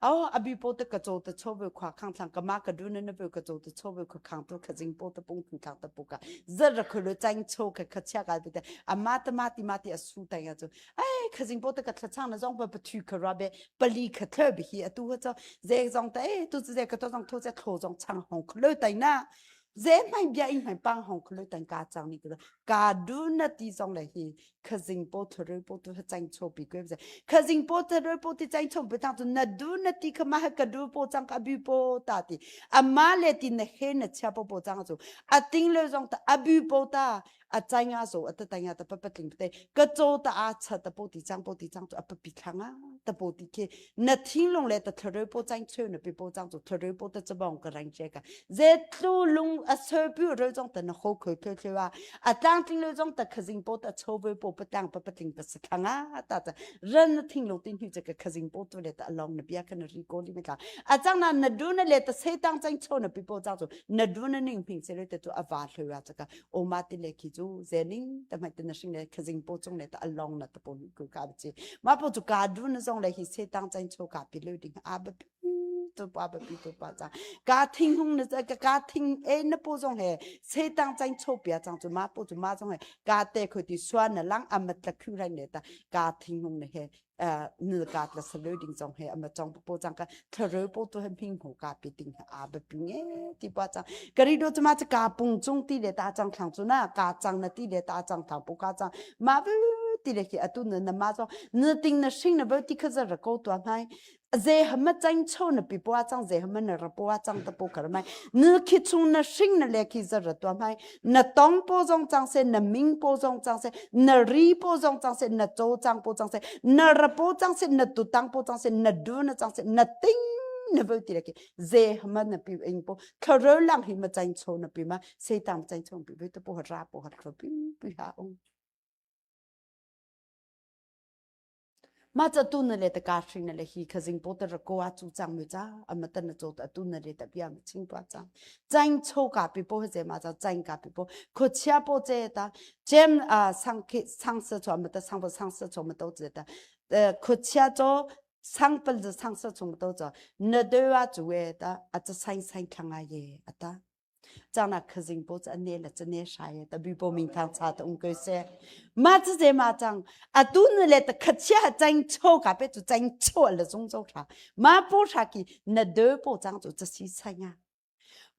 哦，阿比波的个做的错位夸康上，个马个路呢那边个做的错位夸康都可真波的崩平康的不个，热热可了真错个可切个的，阿妈的妈的妈的阿苏的呀就，哎，可真波的个特长的让不不推可拉呗，不离可特别些，都会做这种的，哎，都是这个多种都在头中唱红可了的呢。Zeihmanh bia in hmanh pang hong kholo tan ka chang ni ka ka du na ti zong le hi khazing po thuru po tu chang cho pi kwe khazing po thuru po ti chang cho pi tang tu na du na ti khama ha ka du po chang ka bu po ta ti ama le ti na he na cha po po chang chu a ting le zong ta abu po ta a chang a zo a ta ta ta pa pa tling te ka cho ta a cha ta po ti chang po ti chang chu a pa pi thlang a ta po ti ke na thing long le ta thuru po chang chu na pi po chang chu thuru po ta chabong ka rang che ka ze tlu lung a sơ bu ro zong ta na ho khoi khoi khoi wa a tlang ting lo zong ta khazing po ta cho ve po pa tang pa pa ting pa sa khang a ta ta ran na thing lo tin hu cha ka khazing po tu le ta long na bia kan ri ko li me ka a chang na na du na le ta se tang chang cho na pi po chang chu na du na ning ping se le ta tu a va hloi wa cha ka o ma ti le khi chu ze ning ta mai ta na sing le khazing po chung le ta along na ta po ku ka chi ma po chu ka du na zong le hi se tang chang cho ka pi lo ding a ba tu pa ba pi tu pa cha ka thing hung na ka ka thing e na po zong he se tang chang cho pia chang chu ma po chu ma zong he ka te khoi ti swan na lang amat la khu rai ne ta ka thing hung na he nil ka tla sa lo ding zong he ama chong po chang ka tharo po to hem hing ho ka pi ting a ba pi nge ti pa chang kari do chuma cha ka pung chung ti le ta chang thang chu na ka chang na ti le ta chang thang po ka chang ma bu ti le ki atu na na ma zong na ting na shing na ba ti kha za ra ko to mai ze hama chang cho na pi po chang ze hama na ra po chang ta po kar mai na khi chung na shing na le khi za ra to mai na tong po zong chang se na ming po zong chang se na ri po zong chang se na cho chang po chang se na ra po chang se na tu tang po chang se na du na chang se na ting na vo ti le ki ze hama na pi ing po kharo lang hi ma chang cho na pi ma se tam chang cho pi vo to po ra po ha pi pi ha ong Mah ca tu na le ta ka hring na le hi khazing po ta ko a chu chang mu cha ama ta na cho ta tu na le ta bia ma ching pa chang chang cho ka pi po je ma cha chang ka pi po kho chia po che ta chem a sang ke sang se cho ma ta sang po sang se cho ma to che ta kho chia cho sang pal je sang se chung to cho na de wa chu we ta a cha sang sang khang a ye ata Cana khazing po cu ane le cane shai ta bi po ming thang cha ta ung koi se ma chu ze ma chang atu ne le ta khachia chang cho ka pe chu chang cho le zung zo tha ma po sha ki na de po chang chu cha si sa nya.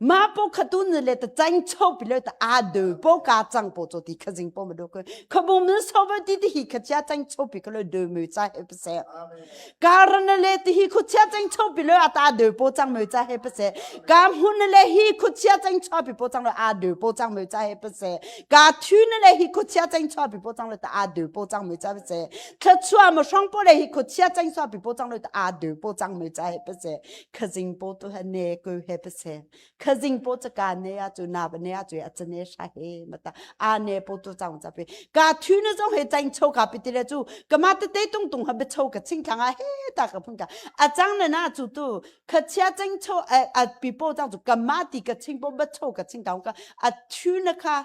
Ma po khatu ne le ta chang cho pi le ta a de po ka chang po cho ti khazing po ma do ko khabung min so ba ti ti hi khachia chang cho pi ko le de mu cha he pa se karan le ti hi khuchia chang cho pi le ata de po chang mu cha he pa se ka mun le hi khuchia chang cho pi po chang le a de po chang mu cha he pa se ka thu ne le hi khuchia chang cho pi po chang le ta a de po chang mu cha pa se thachua ma shong po le hi khuchia chang cho pi po chang le ta a de po chang mu cha he pa se khazing po tu ha ne ku he pa se khazing po cha ka ne a chu na ba ne a chu a chane sha he mata a ne po tu chang cha pe ka thu na zong he chang chho ka pi ti le chu ka ma te te tung tung ha be chho ka ching thang a he ta ka phun ka a chang na na chu tu kha chia chang chho a pi po chang chu ka ma ti ka ching po ba chho ka ching ka a thu na kha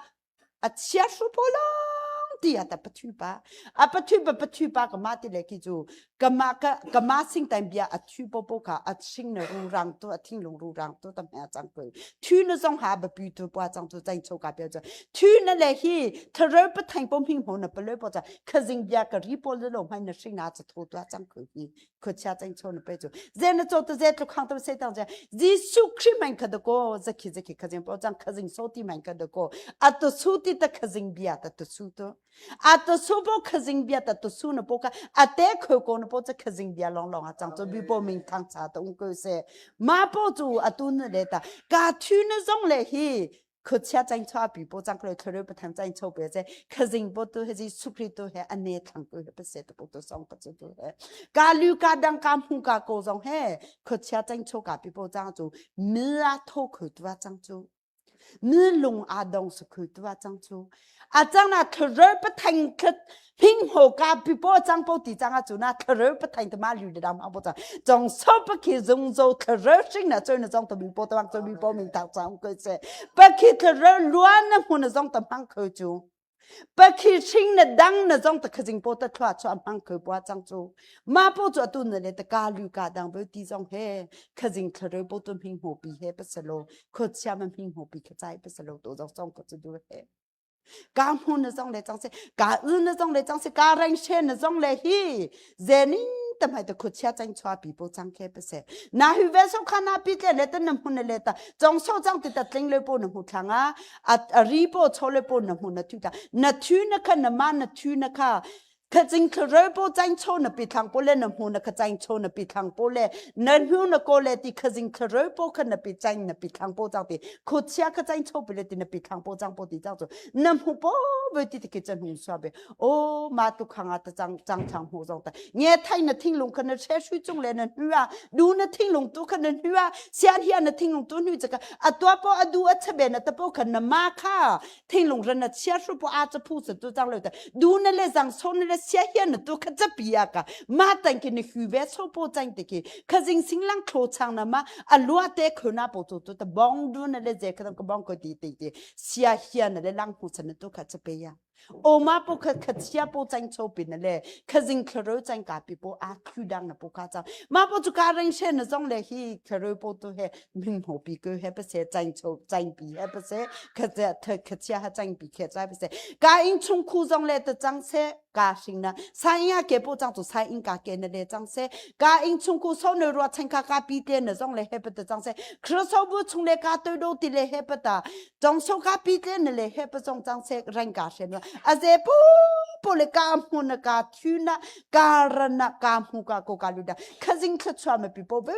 A chiahru paw lawng ti ah ta pathu pa. A pathu pa pathu pa ka ma ti le ki cu ka ma ka ka ma sing tai bia a thu po po kha a ching na ru rang tu a thing lung ru rang tu ta mẹ chang ko. Thu na zong ha ba pi tu pa chang tu chang cho ka pia cha. Thu na le hi tharo pa thang pom hing ho na pa le po cha khazing bia ka ri po le lo mai na sing na cha tho tu chang ko hi. 可恰正错的背住，人呢做的在都看到谁当家，耶稣克门可的过，这去这去可人保障可人手的门可的过，啊都手的的可人比啊的都手的，啊都手不可人比啊的都手呢不个，啊得口讲呢不这可人比啊啷啷啊长做微波明汤茶东个噻，马不住啊都呢来的，家土呢种来去。可恰正错比波张克来可不谈正错别在，可人不都还是苏克都还安内堂个不是都不都上个都还，家里家当家户家高上还，可恰正错家比波张做，米啊脱口都啊张做，米龙阿当是口都啊张做，啊张那可热不听可。平和家比波张波地张啊做那可热不听的嘛绿的当嘛不张，张手不去容做可热心那做那张都比波当做比波明当张个些，不去可热乱那么那张都忙可做。不去清那当那张都可真波得出出忙可波张做，马波做都那里的家绿家当不地张嘿，可真可热波都平和比嘿不是咯，可下面平和比可在不是咯，都张张个子都嘿。Ka hmun na zong le cang se ka u na zong le cang se ka reng she na zong le hi zening tam hai ta khuchia chang chwa pi po chang khe pa se na hu ve so kha na pi tle le ta na hmun le ta chong so chang ti ta tling le po na hu thlang a a ri po cho le po na hmun na thu ta na thu na kha na ma na thu na kha 可真可热波真错那比汤波嘞，那木那可真错那比汤波嘞，那牛那过来的可真可热波可那比真那比汤波长的，可恰可真错不了的那比汤波长波的长着，那木波不的的给真红刷呗，哦，马都看啊的长长长红长的，你睇那听龙可能车水中来那女啊，路那听龙都可能女啊，夏天那听龙都女这个啊多波啊多啊这边那多波可能马卡。听龙人那切数不阿子铺子都长了的，ดู那来上从那来写些那都可这比啊个，马等给你预备错不真的给，可人心啷口唱了嘛，啊罗得口那不做都的帮助那来这可能个帮个弟弟的，写些那来啷铺子那都可这比呀。o ma po kha kha chia po chang cho pin na le khazing kharo chang ka pi po a khu dang na po ka chang ma po chu ka reng she na zong le hi kharo po tu he ming ho pi ko he pa se chang cho chang pi he pa se kha che the kha chia ha chang pi khe chai pa se ka ing chung khu zong le ta chang se ka sing na sa ing a ke po chang chu sa ing ka ke na le chang se ka ing chung khu so ne ro chang ka ka pi te na zong le he pa ta chang se khro so bu chung le ka to do ti le he pa ta จงso ka pi te ne le he pa zong chang se reng ka she na a ze pu pu le ka mu na ka thu na ka ra na ka mu ka ko ka lu da khazing kha chwa ma pi po ve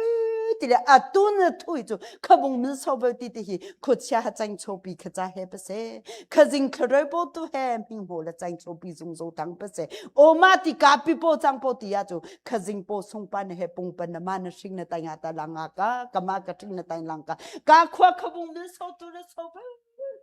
ti le a tu na thu chu kha bung mi so ve ti ti hi khu chia ha chang cho pi kha cha he pa se khazing kha ro po tu he ming ho la chang cho pi zung zo tang pa se o ma ti ka pi po chang po ti ya chu khazing po sung pa ne he pung pa na ma na sing na ta nga ta la nga ka ka ma ka ting na ta lang ka ka khua kha bung mi so tu le so ve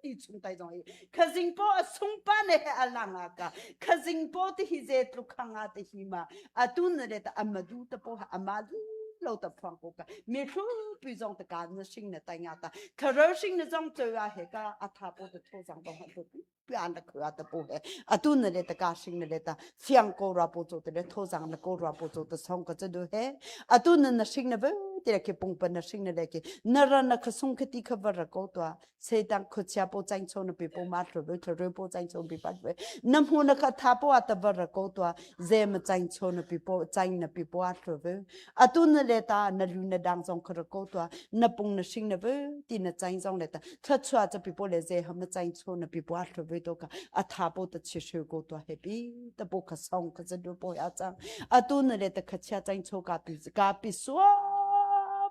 ti chung tai zong hi khazing po a sung pa ne he alang a ka khazing po ti hi ze tlu khanga te hi ma atun ne ta amadu ta po ha amadu lo ta phang ko ka mi thu pi zong ta ka na sing na tai nga ta kharo sing na zong cheu a he ka atha po ta tho zang bang ha po pi an ta khua ta po he atun ne ta ka sing ne ta fiang ko ra po cho te le tho zang na ko ra po cho ta song ka cha du he atun na sing na ve. ti khi pungpan na hring na le ki na ra na khasung khati kha va ra ko tua seitang khuachia po chang cho na pi po ma thlo be thlo po chang cho pi pat be na hmu na kha tha po ata va ra ko tua ze ma chang cho na pi po chang na pi po a thlo be atu na le ta na lu na dang zong kha ra ko tua na pung na hring na be ti na chang zong le ta thla chua cha pi po le ze ham na chang cho na pi po a thlo be to ka a tha po ta chi shu ko tua happy ta po kha song kha cha du po ya chang atu na le ta kha chia chang cho ka pi ka pi suo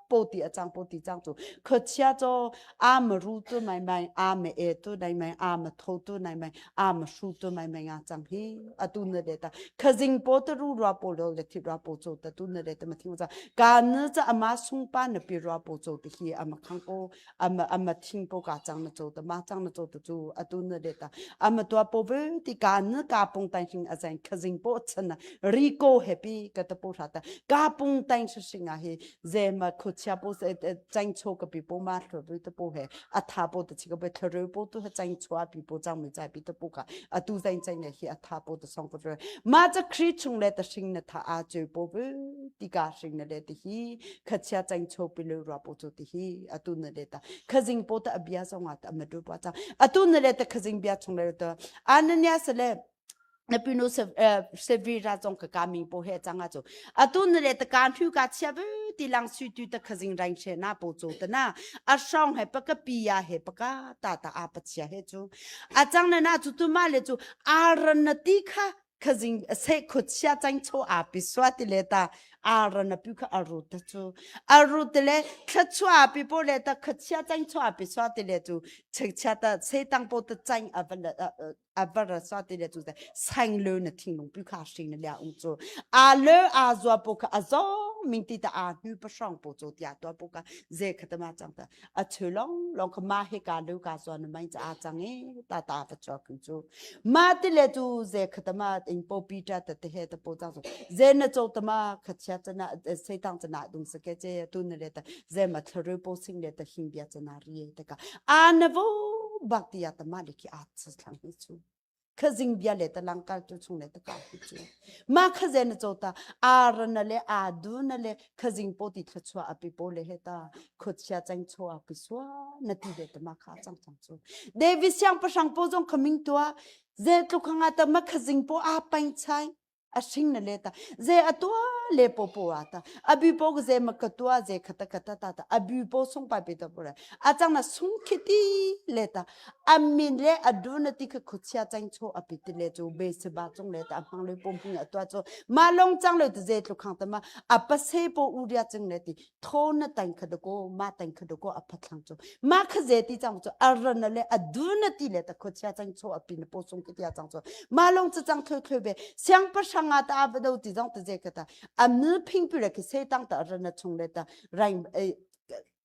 po ti a chang po ti chang chu kha chia cho a ma ru tu mai mai a ma e tu nai mai a ma tho tu nai mai a ma shu tu mai mai nga chang hi atu na le ta khazing po ta ru ra po lo le thi ra po cho ta tu na le ta ma thing cha ka na cha ama sung pa na pi ra po cho ti hi ama khang po ama ama thing po ka chang na cho ta ma chang na cho ta chu atu na le ta ama tua po ve ti ka na ka pung tai hing a zain khazing po chan na ri ko happy ka ta po tha ta ka pung tai shi nga hi ze ma khuchia po se chang cho ka pi po ma thlo bu ta po he a tha po ta chi ka be thlo po tu ha chang cho a pi po chang mi chai pi ta po ka a tu zain chang ne hi a tha po ta song ko ma cha khri chung le ta sing na tha a chu po bu ti ka sing na le ti hi khachia chang cho pi le ra po chu ti hi a tu na le ta khazing po ta abia song a ta ma du pa cha a tu na le ta khazing bia chung le ta ananya se le na pinu sevira zong ka kaming po he changa chu atu na le ta kan thu ka chia bu ti lang su tu ta khazing rang she na po chu ta na a song he pa ka pi ya he pa ka ta ta a pa chia he chu a chang na na chu tu ma le chu aran na ti kha khazing se khut sia chang cho a pi swa ti le ta aran na pu kha aru ta chu aru te le thla pi po le ta khachia chang cho a pi swa ti le chu chek cha ta se tang po ta chang a va a va ra sa ti le chu sang le na thing lung pu kha sing na lia ung chu a le a zwa po kha a zo ming ti ta a nu pa song po chu tia to po ka ze kha ta ma chang ta a chu long long kha ma he ka lu ka zwa na mai cha a chang e ta ta fa cho ku chu ma ti le chu ze kha ta ma ing po pi ta ta te he ta po chang chu ze na cho ta ma kha chia cha na se tang cha na dung sa ke che tu na le ta ze ma thru po sing le ta hing bia cha na ri ta ka a na vo bak ti ya ta ma le ki a thlang hi chu khazing bia le ta langkal tu chung le ta ka hi chu ma khazen na chota ar na le a du na le khazing po ti thla api po le he ta khutsia chang cho api swa na ti de ta ma kha chang chang chu David siang pasang po jong coming tua ze tlu khanga ta ma khazing po a pain chai a hring na le ta ze atua le po po a ta abi po ze ma ka tua ze khata khata ta ta abi po sung pa pe ta po a chang na sung khiti le ta amin le adu na ti kha khuchia chang cho api ti le chu be se ba chung le ta hmang le pom pung atua cho ma long chang le ze tlu khang ta ma apa se po uria chang le ti tho na tang kha ko ma tang kha ko apha thlang chu ma kha ze ti chang chu aran na le adu na ti le ta kho chia chang cho api na po sung ki tia chang chu ma long chu chang thoi thoi be siang pa sanga ta ba do ti jong ta je ka ta am nu phing pi le ki se tang ta aran na chung le ta rain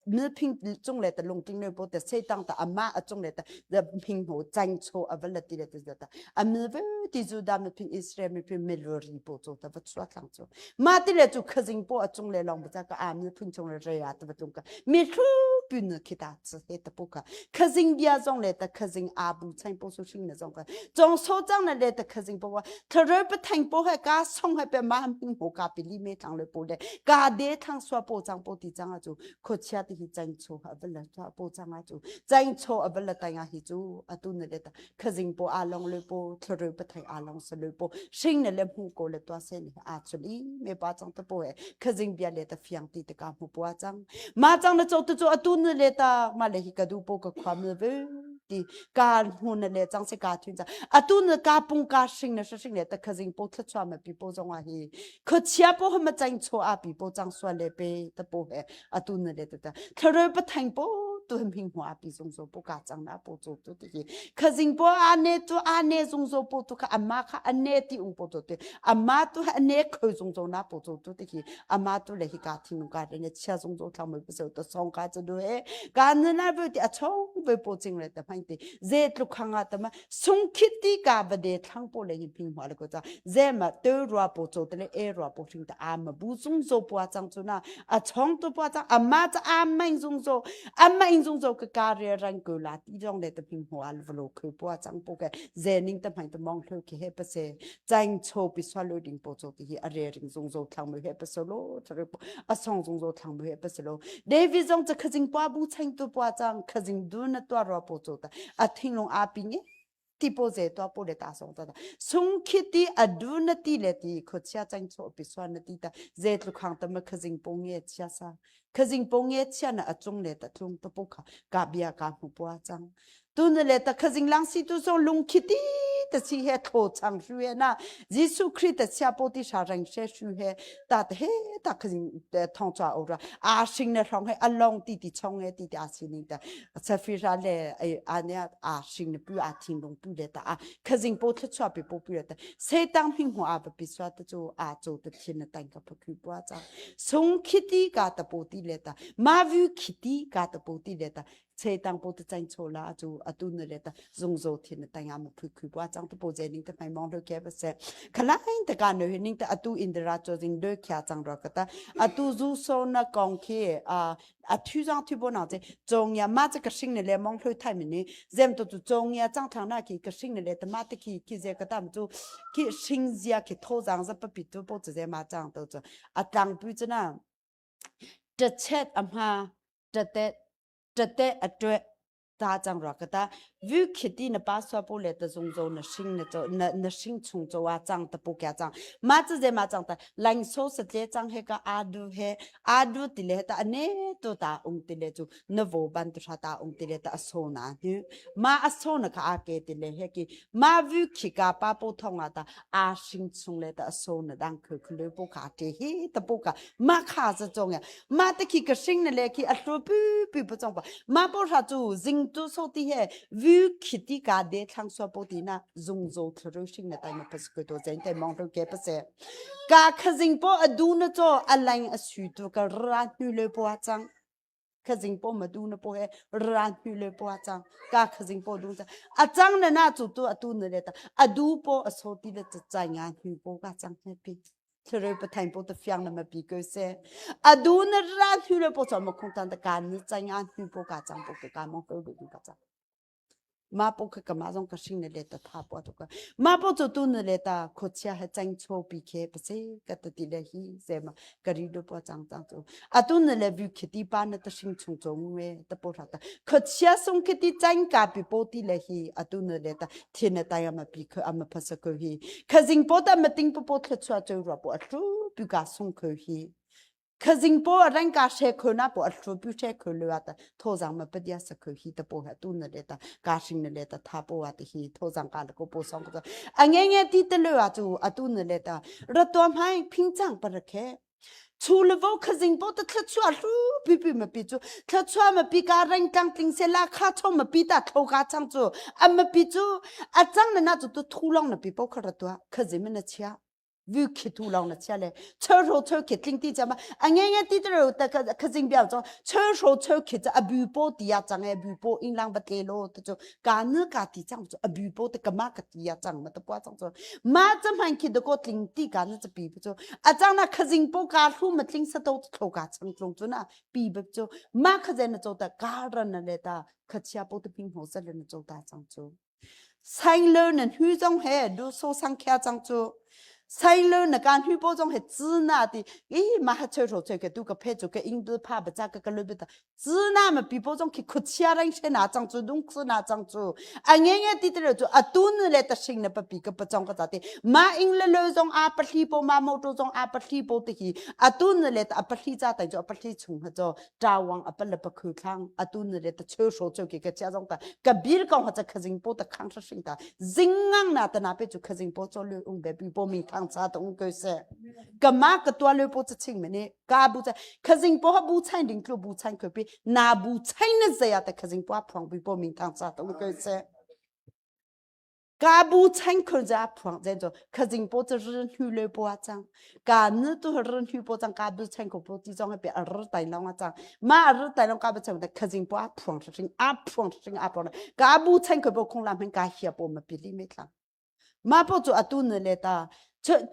nu phing chung le ta lung ting ne po ta se tang ta ama a chung le ta the phing ho chang cho avala ti le ta ta am nu ve ti zu da mi phing Israel mi phing melori po cho ta va chua thlang chu ma ti le chu khazing po achung le long ba ka am ni phun chung le re ya ta tung ka mi thu pu ne khi ta tsu he ta pu ka khazing bia zong le ta khazing a bu chang po su shing na zong ka chong so chang na le ta khazing po wa thare pa thang po ha ka song ha pe ma hing ho ka pi li me thang le po le ka de thang swa po chang po ti chang a chu kho chia ti hi chang cho ha va la cha po chang a chu chang cho a va la ta nga hi chu atu ne le ta khazing po a long le po thru pa thai a long sa le po shing ne le mu ko le to se ni a chuli me pa chang ta po he khazing bia le ta fiang ti ta ka mu po a chang ma chang na cho tu cho atu ne le ta ma le hi ka du po ka khwam le ve ti ka hu na le chang se ka thun cha atu ne ka pung ka shing na shing le ta khazing po thla chwa ma pi po zong a hi khachia po ha ma chang cho a pi po chang swa le pe ta po he atu na le ta thare pa thang po tu hing hua pi zung zo po ka chang na po chu tu ti hi khazing po a ne tu a ne zung zo po tu kha ama kha ane ti ung po tu ti ama tu ane khoi zung zo na po chu tu ti hi ama tu le hi ka thing ka re ne chia zung zo thang mo po so to song ka chu du he ka na na bu ti a chong. ve po ching le ta hmain ti ze tluk khanga ta ma sung khit ti ka ba de thlang po le hin ping hwa le ko cha ze ma te rua po cho te le e rua po hring ta a ma bu sung zo pua chang chu na a chong tu pua chang a ma cha a main zung zo a main zung zo ka ka re rang ko la ti jong le ta ping hwa le vlo khu pua chang po ke ze ning ta hmain ta mong hlo ki he pa se chang cho pi swa lo ding po cho ti hi a re ring zung zo thlang mu he pa so lo thare po a song zung zo thlang mu he pa se lo David zong cha khazing pa bu chang tu pa chang khazing du na tua ro po cho ta a thinglung a pi nge ti po ze to po le ta song ta sung khi ti a du na ti le ti kho chia chang cho pi swa na ti ta ze tlu khang ta ma khazing po nge chia sa khazing po nge chia na achung le ta tlung ta po kha ka bia ka mu po chang Tu na le ta khazing lang si tu so lung khiti ta si he tho chang shu he na Jesu Christ ta sia po ti sha rang she shu he ta ta he ta khazing thong cha ora a sing na rong he along ti ti chong he ti ti a si ning ta sa fi ra le a ne a sing na pu a thing long pu le ta a khazing po thla chua pi po pu le ta se tang hing ho a pa pi swa ta chu a cho ta thin na tang ka pha khu pa cha sung khiti ka ta po ti le ta ma vu khiti ka ta po ti le ta che tang po te chang cho la chu atu ne le ta zung zo thin ta nga mu phu khu wa chang to po je ning ta mai mong lo ke ba se khala in ta ka no ning ta atu indra cho jing de kya chang ro ka ta atu zu so na kong khi a a thu jang thu bo na che chong ya ma che ka sing ne le mong hlo thai mi ni zem to chu chong ya chang thang na ki ka sing ne le ta ma te ki ki je ka tam chu ki sing zia ki tho jang za pa pi tu po che ma chang to chu a tlang pu chu na ta chet a ma ta te ṭate a ṭueh ta cang rua ka ta vu khiti na pa swa pu le ta zung zo na hring na cho na na hring chung cho wa chang ta pu kya chang ma chu je ma chang ta lang so sa tle chang he ka adu he adu ti le ta ane to ta ung ti le chu na vo ban tu tha ta ung ti le ta aso na hu ma aso na ka a ke ti le he ki ma vu khi ka pa po thong a ta a hring chung le ta aso na dang khu khu le po ka te hi ta po ka ma kha za chong ya ma te khi ka hring na le khi a hlu pu pu pu chong pa ma po sha chu zing tu so ti he vu khiti ka de thlang so po ti na zung zo thru hring na tai ma pas ko to chen te mong ro ke pa se ka khazing po adu na cho alain a su tu ka ra nu le po chang khazing po ma du na po he ra nu le po chang ka khazing po du cha a chang na na chu tu atu na le ta adu po a so ti le cha chai nga nu po ka chang he pi Thlarau Pathain po ta fiang na ma pi ko se. Adu na ra hnu le po cha ma khung tan ta kan ni chai nga hnu po ka chang po ka mong ko bu ka chang. Ma po ka ka ma zong ka shing na le ta tha po to ka. Ma po cho tu na le ta kho chia ha chang cho pi khe pa se ka ta ti le hi se ma ka ri do po chang chang cho. Atu na le bu khiti pa na ta shing chung cho ngue ta po ra ta. Kho chia sung khiti chang ka pi po ti le hi atu na le ta thin na tai ama pi kho ama phasa ko hi khazing po ta mating po po thla chua cheu ra po athu pu ka sung kho hi khazing po rang ka she kho na po athu pu she kho lo ta tho jang ma padia sa kho hi ta po ha tu na le ta ka sing na le ta tha po wa ta hi tho jang ka ko po song ko a nge nge ti te lo a chu atu na le ta ra to mai phing chang pa rakhe Chu le vo khazing po ta thla hlu pi pi ma pi chu thla chua ma pi ka reng tlang tling se la kha cho ma pi ta tho ka chang chu a ma pi chu a chang na na chu tu thu long na pi po kha ra tua khazim na chia vu khi thu long na chia le chơ ro chơ khi tling ti cha ma a nge nge ti ro ta khazing biao cho chơ ro chơ khi cha a bu po ti ya chang e bu po ing lang ba tle lo ta chu ka nu ka ti chang chu a bu po te ka ma ka ti ya chang ma ta pwa chang chu ma cha man khi de ko tling ti ka na cha pi chu a chang na khazing po ka hlu ma tling sa to thlo ka chang tlung chu na pi ba chu ma khazen na cho ta ka ran na le ta khachia po te ping ho sa le na cho ta chang chu sai le na hu zong he du so sang kya chang chu sai le na kan hu po zong he zi na ti i ma ha che ro che ke tu ka phe chu ke ing du pha ba cha ka ka lu ba ta 自那么比保中去哭起来些那张主动是那张主，啊眼眼滴滴了就啊都能来得行了不比个不中个咋的，马应了楼中啊不里波马毛多中啊不里波的去，啊都能来得啊不里咋的就啊不里从那叫扎王啊不了不口康啊都能来得抽手就给个家中的，个别讲或者客人波的康是行的，人昂那的那边就客人波做了用的比波名汤茶的用个是，个嘛个多了波子清没呢？Ka bu cha khazing po ha bu chain ding tlu bu chain kho pi na bu chain na zaya ta khazing po phuang bu po ming thang cha to ko se. Ka bu chang khun za phuang zen cho khazing po cha rin hu le po chang ka nu tu rin hu po chang ka bu chang ko po ti zong pe ar tai long a chang ma ar tai long ka bu chang da khazing po a phuang ring a phuang ring a phuang ka bu chang ko po khong lam hen ka hia po ma pi li me thlang ma po chu atu ne le ta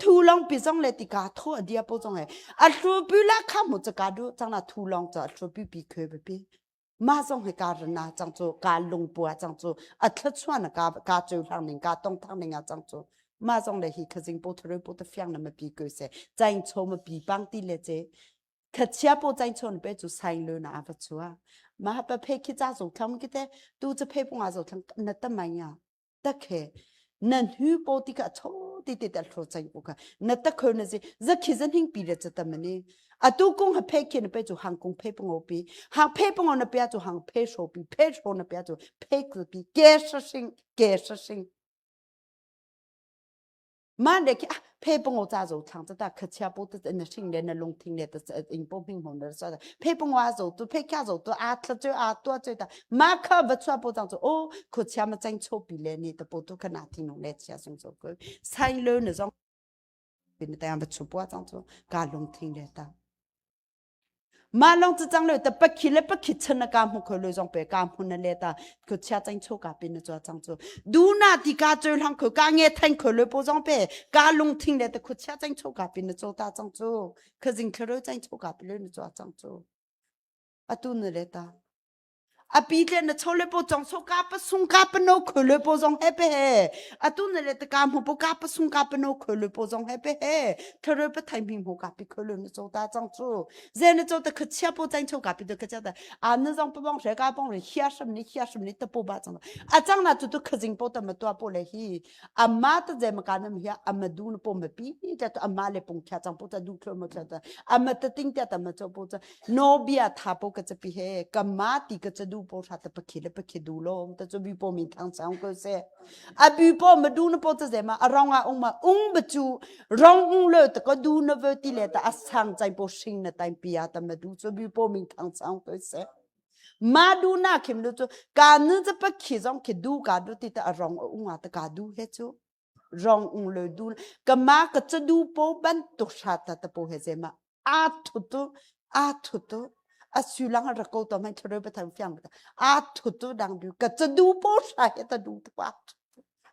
thu long pi zong le ti ka tho a dia po zong he a hlu pu la kha mu cha ka du chang na thu long cha hlu pi pi khwe pi mah zong hi ka rana cang cu ka lungpua cang cu a thluachuah na ka ka cohlang ning ka tong thang ning ah cang cu mah zong le hi khazing po thare po te fiang na ma pi ko se chaing cho ma pi pang ti le che khachia po chaing cho na pe chu saing lo na ava chua ma pa phe khi cha zo thlang ki te tu cha phe punga zo thlang na ta mai ya takhe nan hu po ti ka cho ti ti ta thlo chai ko ka na ta kho na zi za khi zan hing pi le cha ta mani atu kung ha phe khi na pe chu hang kung phe pongo pi hang phe pongo na pya chu hang phe sho pi phe sho na pya chu phe ku pi ke sha sing ke sha sing Man le khi phe pongo cha zo thang cha ta khachia po te na hring le na lung thing le ta ing po hming hong na sa phe pongo a zo tu phe kya zo tu a thla chu a tua chu ta ma kha va chua po chang chu o khuchia ma chang cho pi le ni ta po tu khana thing nong le chia sung zo ko sai le na zong pin ta va chu po chang chu ka lung thing le ta Ma lawng cu cang lo ta pakhi le pakhi chan na ka hmu kho lo zong pe ka hmu na le ta ku chia chang cho ka pin na cho chang chu du na ti ka choi hlang kho ka nge thain kho lo po zong pe ka lung thing le ta khu chia chang cho ka pin na cho ta chang chu khazing thlaro chang cho ka pin le na cho chang chu atu na le ta a pi tle na cho le po chong so ka pa sung ka pa no kho le po zong he pe he atu na le ta ka mu po ka pa sung ka pa no kho le po zong he pe he thare pa thai ming ho ka pi kho le na cho ta chang chu ze na cho ta kha chia po chang cho ka pi de kha cha ta a na zong pa bong she ka bong re hia sham ni hia sham ni ta po ba chang a chang na chu tu khazing po ta ma to po le hi amma ta je ma ka na mi amma du na po ma pi ta to amma le pung kha chang po ta du kho ma kha ta amma ta ting ta ta ma cho po cha no bia tha po ka chapi he kama ti ka chadu po tha ta pakhi le pakhi du lo ta chu bi po min thang chang ko se a bi po ma du na po cha ze ma arong a ung ma ung ba chu rong ung le ta ko du na ve ti le ta asang chai po shing na tai pia ta ma du chu bi po min thang chang ko se ma du na khim lu chu ka nu cha pakhi zong khi du ka du ti ta arong ung a ta ka du he chu rong ung le du ka ma ka cha du po ban tu sha ta ta po he ze ma a thu tu a thu tu a su lang ra ko to mai thro ba thang fiang ta a thu tu dang du ka cha du po sha he ta du ta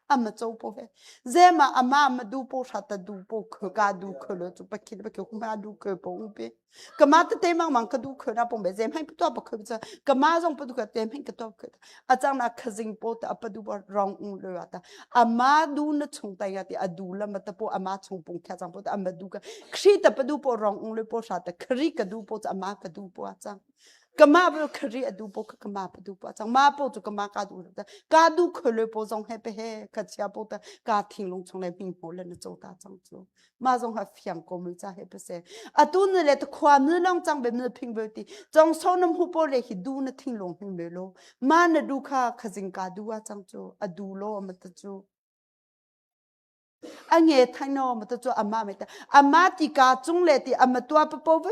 a ma cho po he ze ma ama ma du po sha ta du po kho ka du kho lo chu pa khi pa khi ma du kho po ung pe ka ma te te mang mang ka du kho na pong be zem hai pu to pa kho cha ka ma zong pu du ka tem hin ka to kho a chang na khazing po ta pa du ba rong ung le ta ama du na chung tai ya ti adu la ma ta po ama chung pung kha chang po ta ama du ka khri ta pa du po rong ung le po sha ta khri ka du po cha ama ka du po chang kama bo khri adu po ka kama pa du po chang ma po chu kama ka du ta ka du kho le po zong he pe he ka chia po ta ka thing lung chung le ming mo le na cho ta chang chu ma zong ha fiang ko mu cha he pa se atu ne le ta khwa nu long chang be mu phing be ti chong so nam hu po le hi du na thing long hing le lo ma na du kha khazing ka du a chang chu adu lo ma ta chu a nge thai no ma ta chu ama me ta ama ti ka chung le ti ama tua pa po vu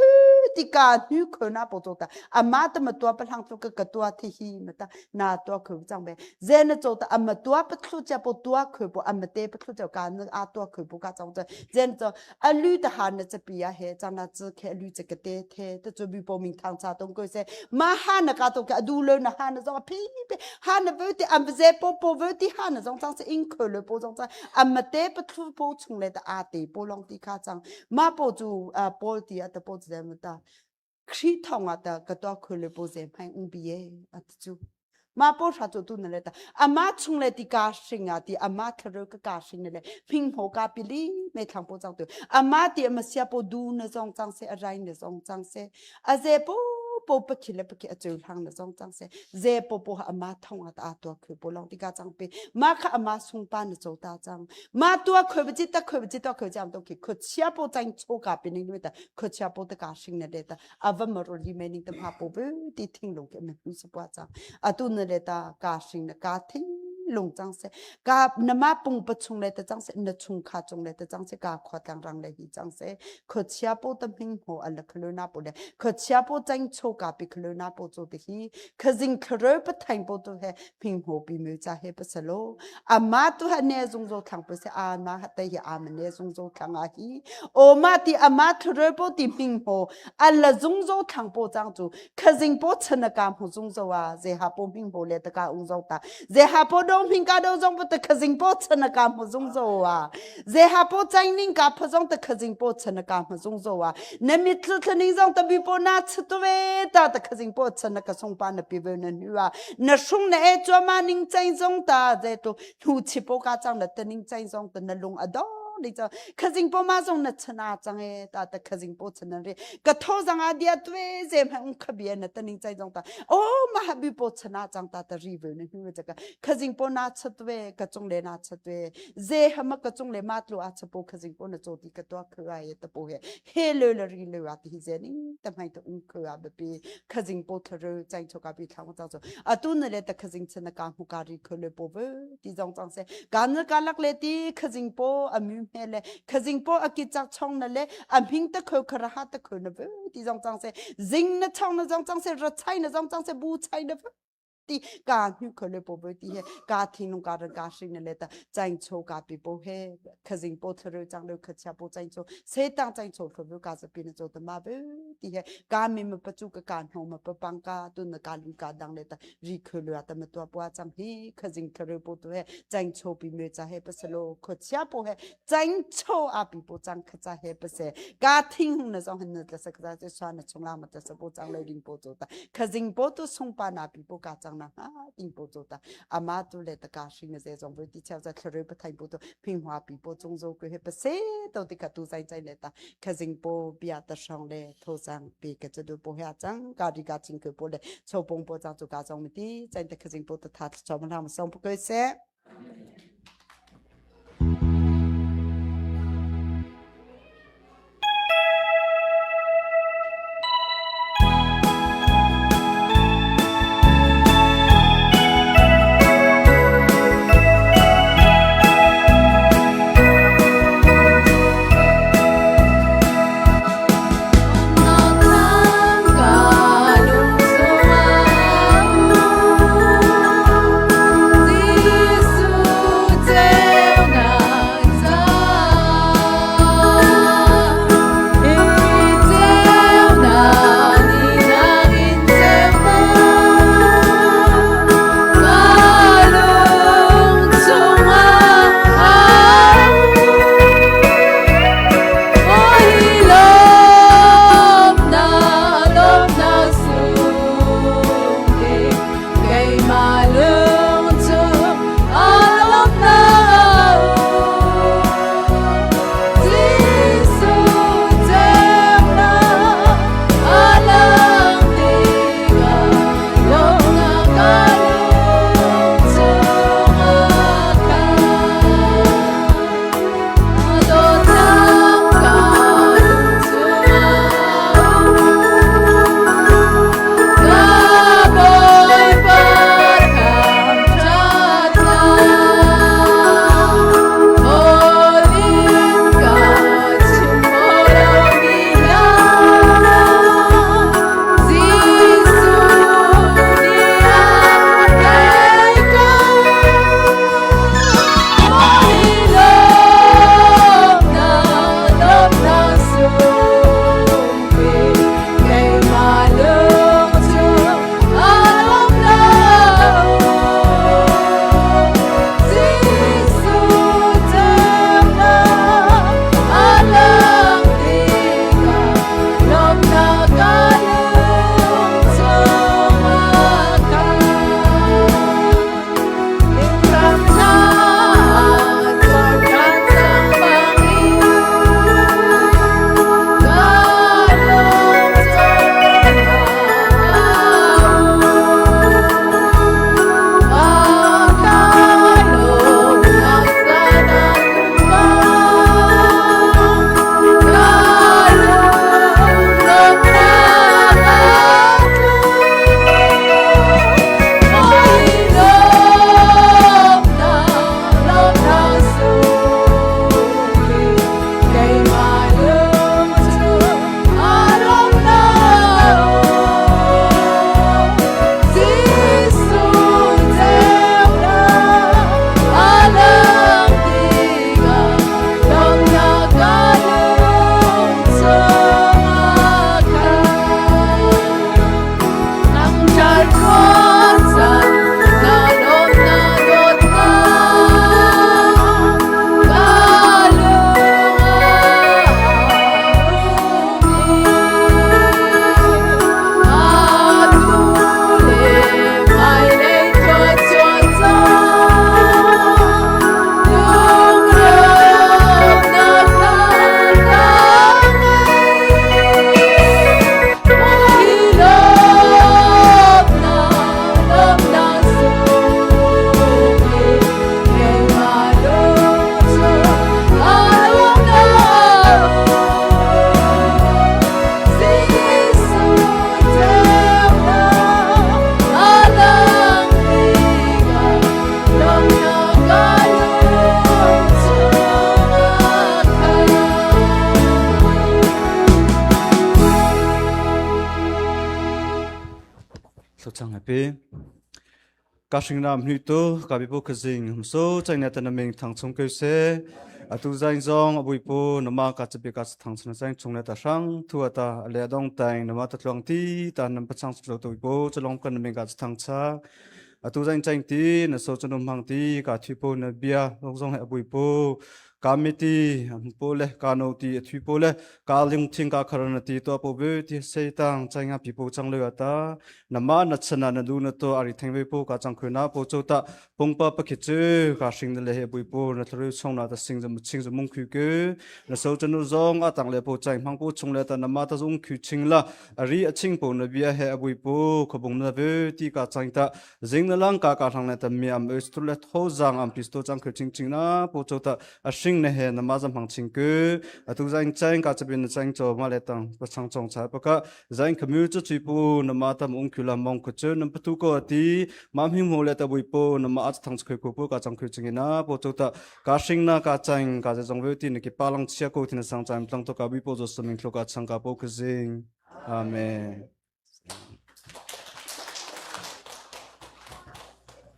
ti ka nu kho na po to ta ama ta ma tua pa hlang chu ka ka tua thi hi ma ta na tua kho chang be ze na cho ta ama tua pa thlu cha po tua kho po ama te pa thlu cha ka na a tua kho po ka chang cha zen cho a lu ta han na cha pi ya he chang na chu khe lu cha ka te the ta chu bi po ming thang cha tong ko se ma ha na ka to ka du lo na ha na zong phi pi ha na vu ti am ze po po vu ti ha na zong chang se in kho le po zong cha ama te pa thlu po chung le ta a te po long ti kha chang ma po chu pol ti a ta po chu ta Khrih thawng ah ta ka tuah khoi le po ze hmai ung bi ye a ti cu. Ma po hra cu tu na le ta ama chung le ti ka hring a ti ama tharo ka ka hring le hming ho ka pili me thlang po chang tu ama ti ama sia po du na zong chang se a rai na zong chang se a ze po po pakhi le pakhi a cheu hlang na zong chang se ze po po ha ama thong a ta a tua khoi po long ti ka chang pe ma kha ama sung pa na cho ta chang ma tua khoi ba chi ta khoi ba chi ta khoi cham to ki kho chia po chang cho ka pi ning ta khuachia po te ka hring na le ta ava ma ro li me ning tam ha po bu ti thing lo ke me hu sa pa cha atu na le ta ka hring na ka thing. lung cang se ka nama pung pa chung le ta cang se na chung kha chung le ta cang se ka khwa tlang rang le hi cang se khochia po ta hming ho ala khlo na po le khochia po chang cho ka pi khlo na po cho te hi khazing khro pa thaing po to he hming ho pi mu cha he pasalo ama tu ha ne zung zo thlang pa se a ma ha te hi a ma ne zung zo thlang a hi o ma ti ama khro po ti hming ho ala zung zo thlang po chang chu khazing po chana ka mu zung zo a ze ha po hming ho le ta ka ung zo ta ze ha po do hming ka do zong po ta khazing po chana ka mu zung zo a ze ha po chang ning ka pha zong ta khazing po chana ka mu zung zo a na mit thlu thling zong ta bi po na chtu ve ta ta khazing po chana ka sung pa na pi ve na nu a na sung na e chua ma ning chang zong ta ze to nu chi po ka chang na ta ning chang zong ta na lung a do ni cha khazing po ma zong na chana chang e ta ta khazing po chana re ka tho zang a dia twe ze ma ung khabia na ta ning chang zong ta o ma ha bi po chana chang ta ta ri ve na nu cha ka khazing po na chatwe ka chung le na chatwe ze ha ma ka chung le ma tlu a chapo khazing po na choti ka to khwa ye ta po he he le le ri le wa ti ze ni ta mai ta ung khwa ba pi khazing po thru chang choka pi thang cha cho atu na le ta khazing chen ka mu ka ri khole po ve ti jong chang se ka na ka lak le ti khazing po amu me le khazing po aki chak chong na le amhing ta kho khara ha ta kho na ve ti jong chang se zing na chong na jong chang se ra chai na jong chang se bu chai na ve ti ka hnu kho le po bo ti he ka thin nung ka ran ka hring na le ta chang cho ka pi po he khazing po thru chang lo khacha po chang cho se tang chang cho pho ka sa pi na cho ta ma bo ti he ka mi ma pa chu ka ka no ma pa pang ka tu na ka lu ka dang le ta ri kho lu ta ma to po chang hi khazing thru po tu he chang cho pi me cha he pa salo kho chia po he chang cho a pi po chang kha cha he pa se ka thing hung na zong hin na ta sa ka cha swa na chung la ma ta sa po chang le ding po cho ta khazing po tu sung pa na pi po ka chang na ha ding po cho ta ama tu le ta ka shing na ze zong bo ti chao za thre pa thai po tu phing hwa pi po chung zo ko he pa se to ti ka tu zai zai le ta khazing po bia ta shong le tho chang pi ka chu du po ha chang ka ri ka ching ko po le cho pong po chang chu ka chong mi ti chang ta khazing po ta tha cho ma lam song po ko se. Jesuh. Thlachang happy. Ka hringnam hnu tu ka bipu khazing humso china ta naming thang chung ke se atu zain zong abui pu nama ka chapi ka thang chung zain chung le ta hrang thu ata le dong tang nama ta tluang ti ta nam pachang chlo tu po chalong kan naming ka thang cha atu zain chain ti na so chunum hang ti ka thi pu na bia lok zong he abui pu kamiti pu le kano ti athui pu le ka ling thing ka kharan ti to pu bu ti sei tang chainga pi pu chang le ata nama na chana na du na to ari theng ve pu ka chang khu na pu chu ta pungpa pakhi chu ka hring na le he bui pu na thru chong na ta sing jam ching jam mung khu ke na so chanu zong a tang le pu chai mang pu chung le ta nama ta zung khu ching la ari a ching pu na bia he abui pu khobung na ve ti ka chang ta zing na lang ka ka hlang le ta mi am eus tu le tho zang am pisto chang khu ching ching na pu chu ta a hring na he nama zam hang ching ku atu zaing chang ka chabin na chang cho ma le tang pa chang chong cha pa ka zaing khamu chu chui pu na ma tam ung khu la mong khu chu nam patu ko ti ma hming mo le ta bui pu na ma ach thang khoi ko pu ka chang khu ching na pu chu ta ka hring na ka chang ka ja jong ve ti ni ki palang chia ko tin sang cham tlang to ka bui po jo saming thlo ka chang ka po khu jing amen.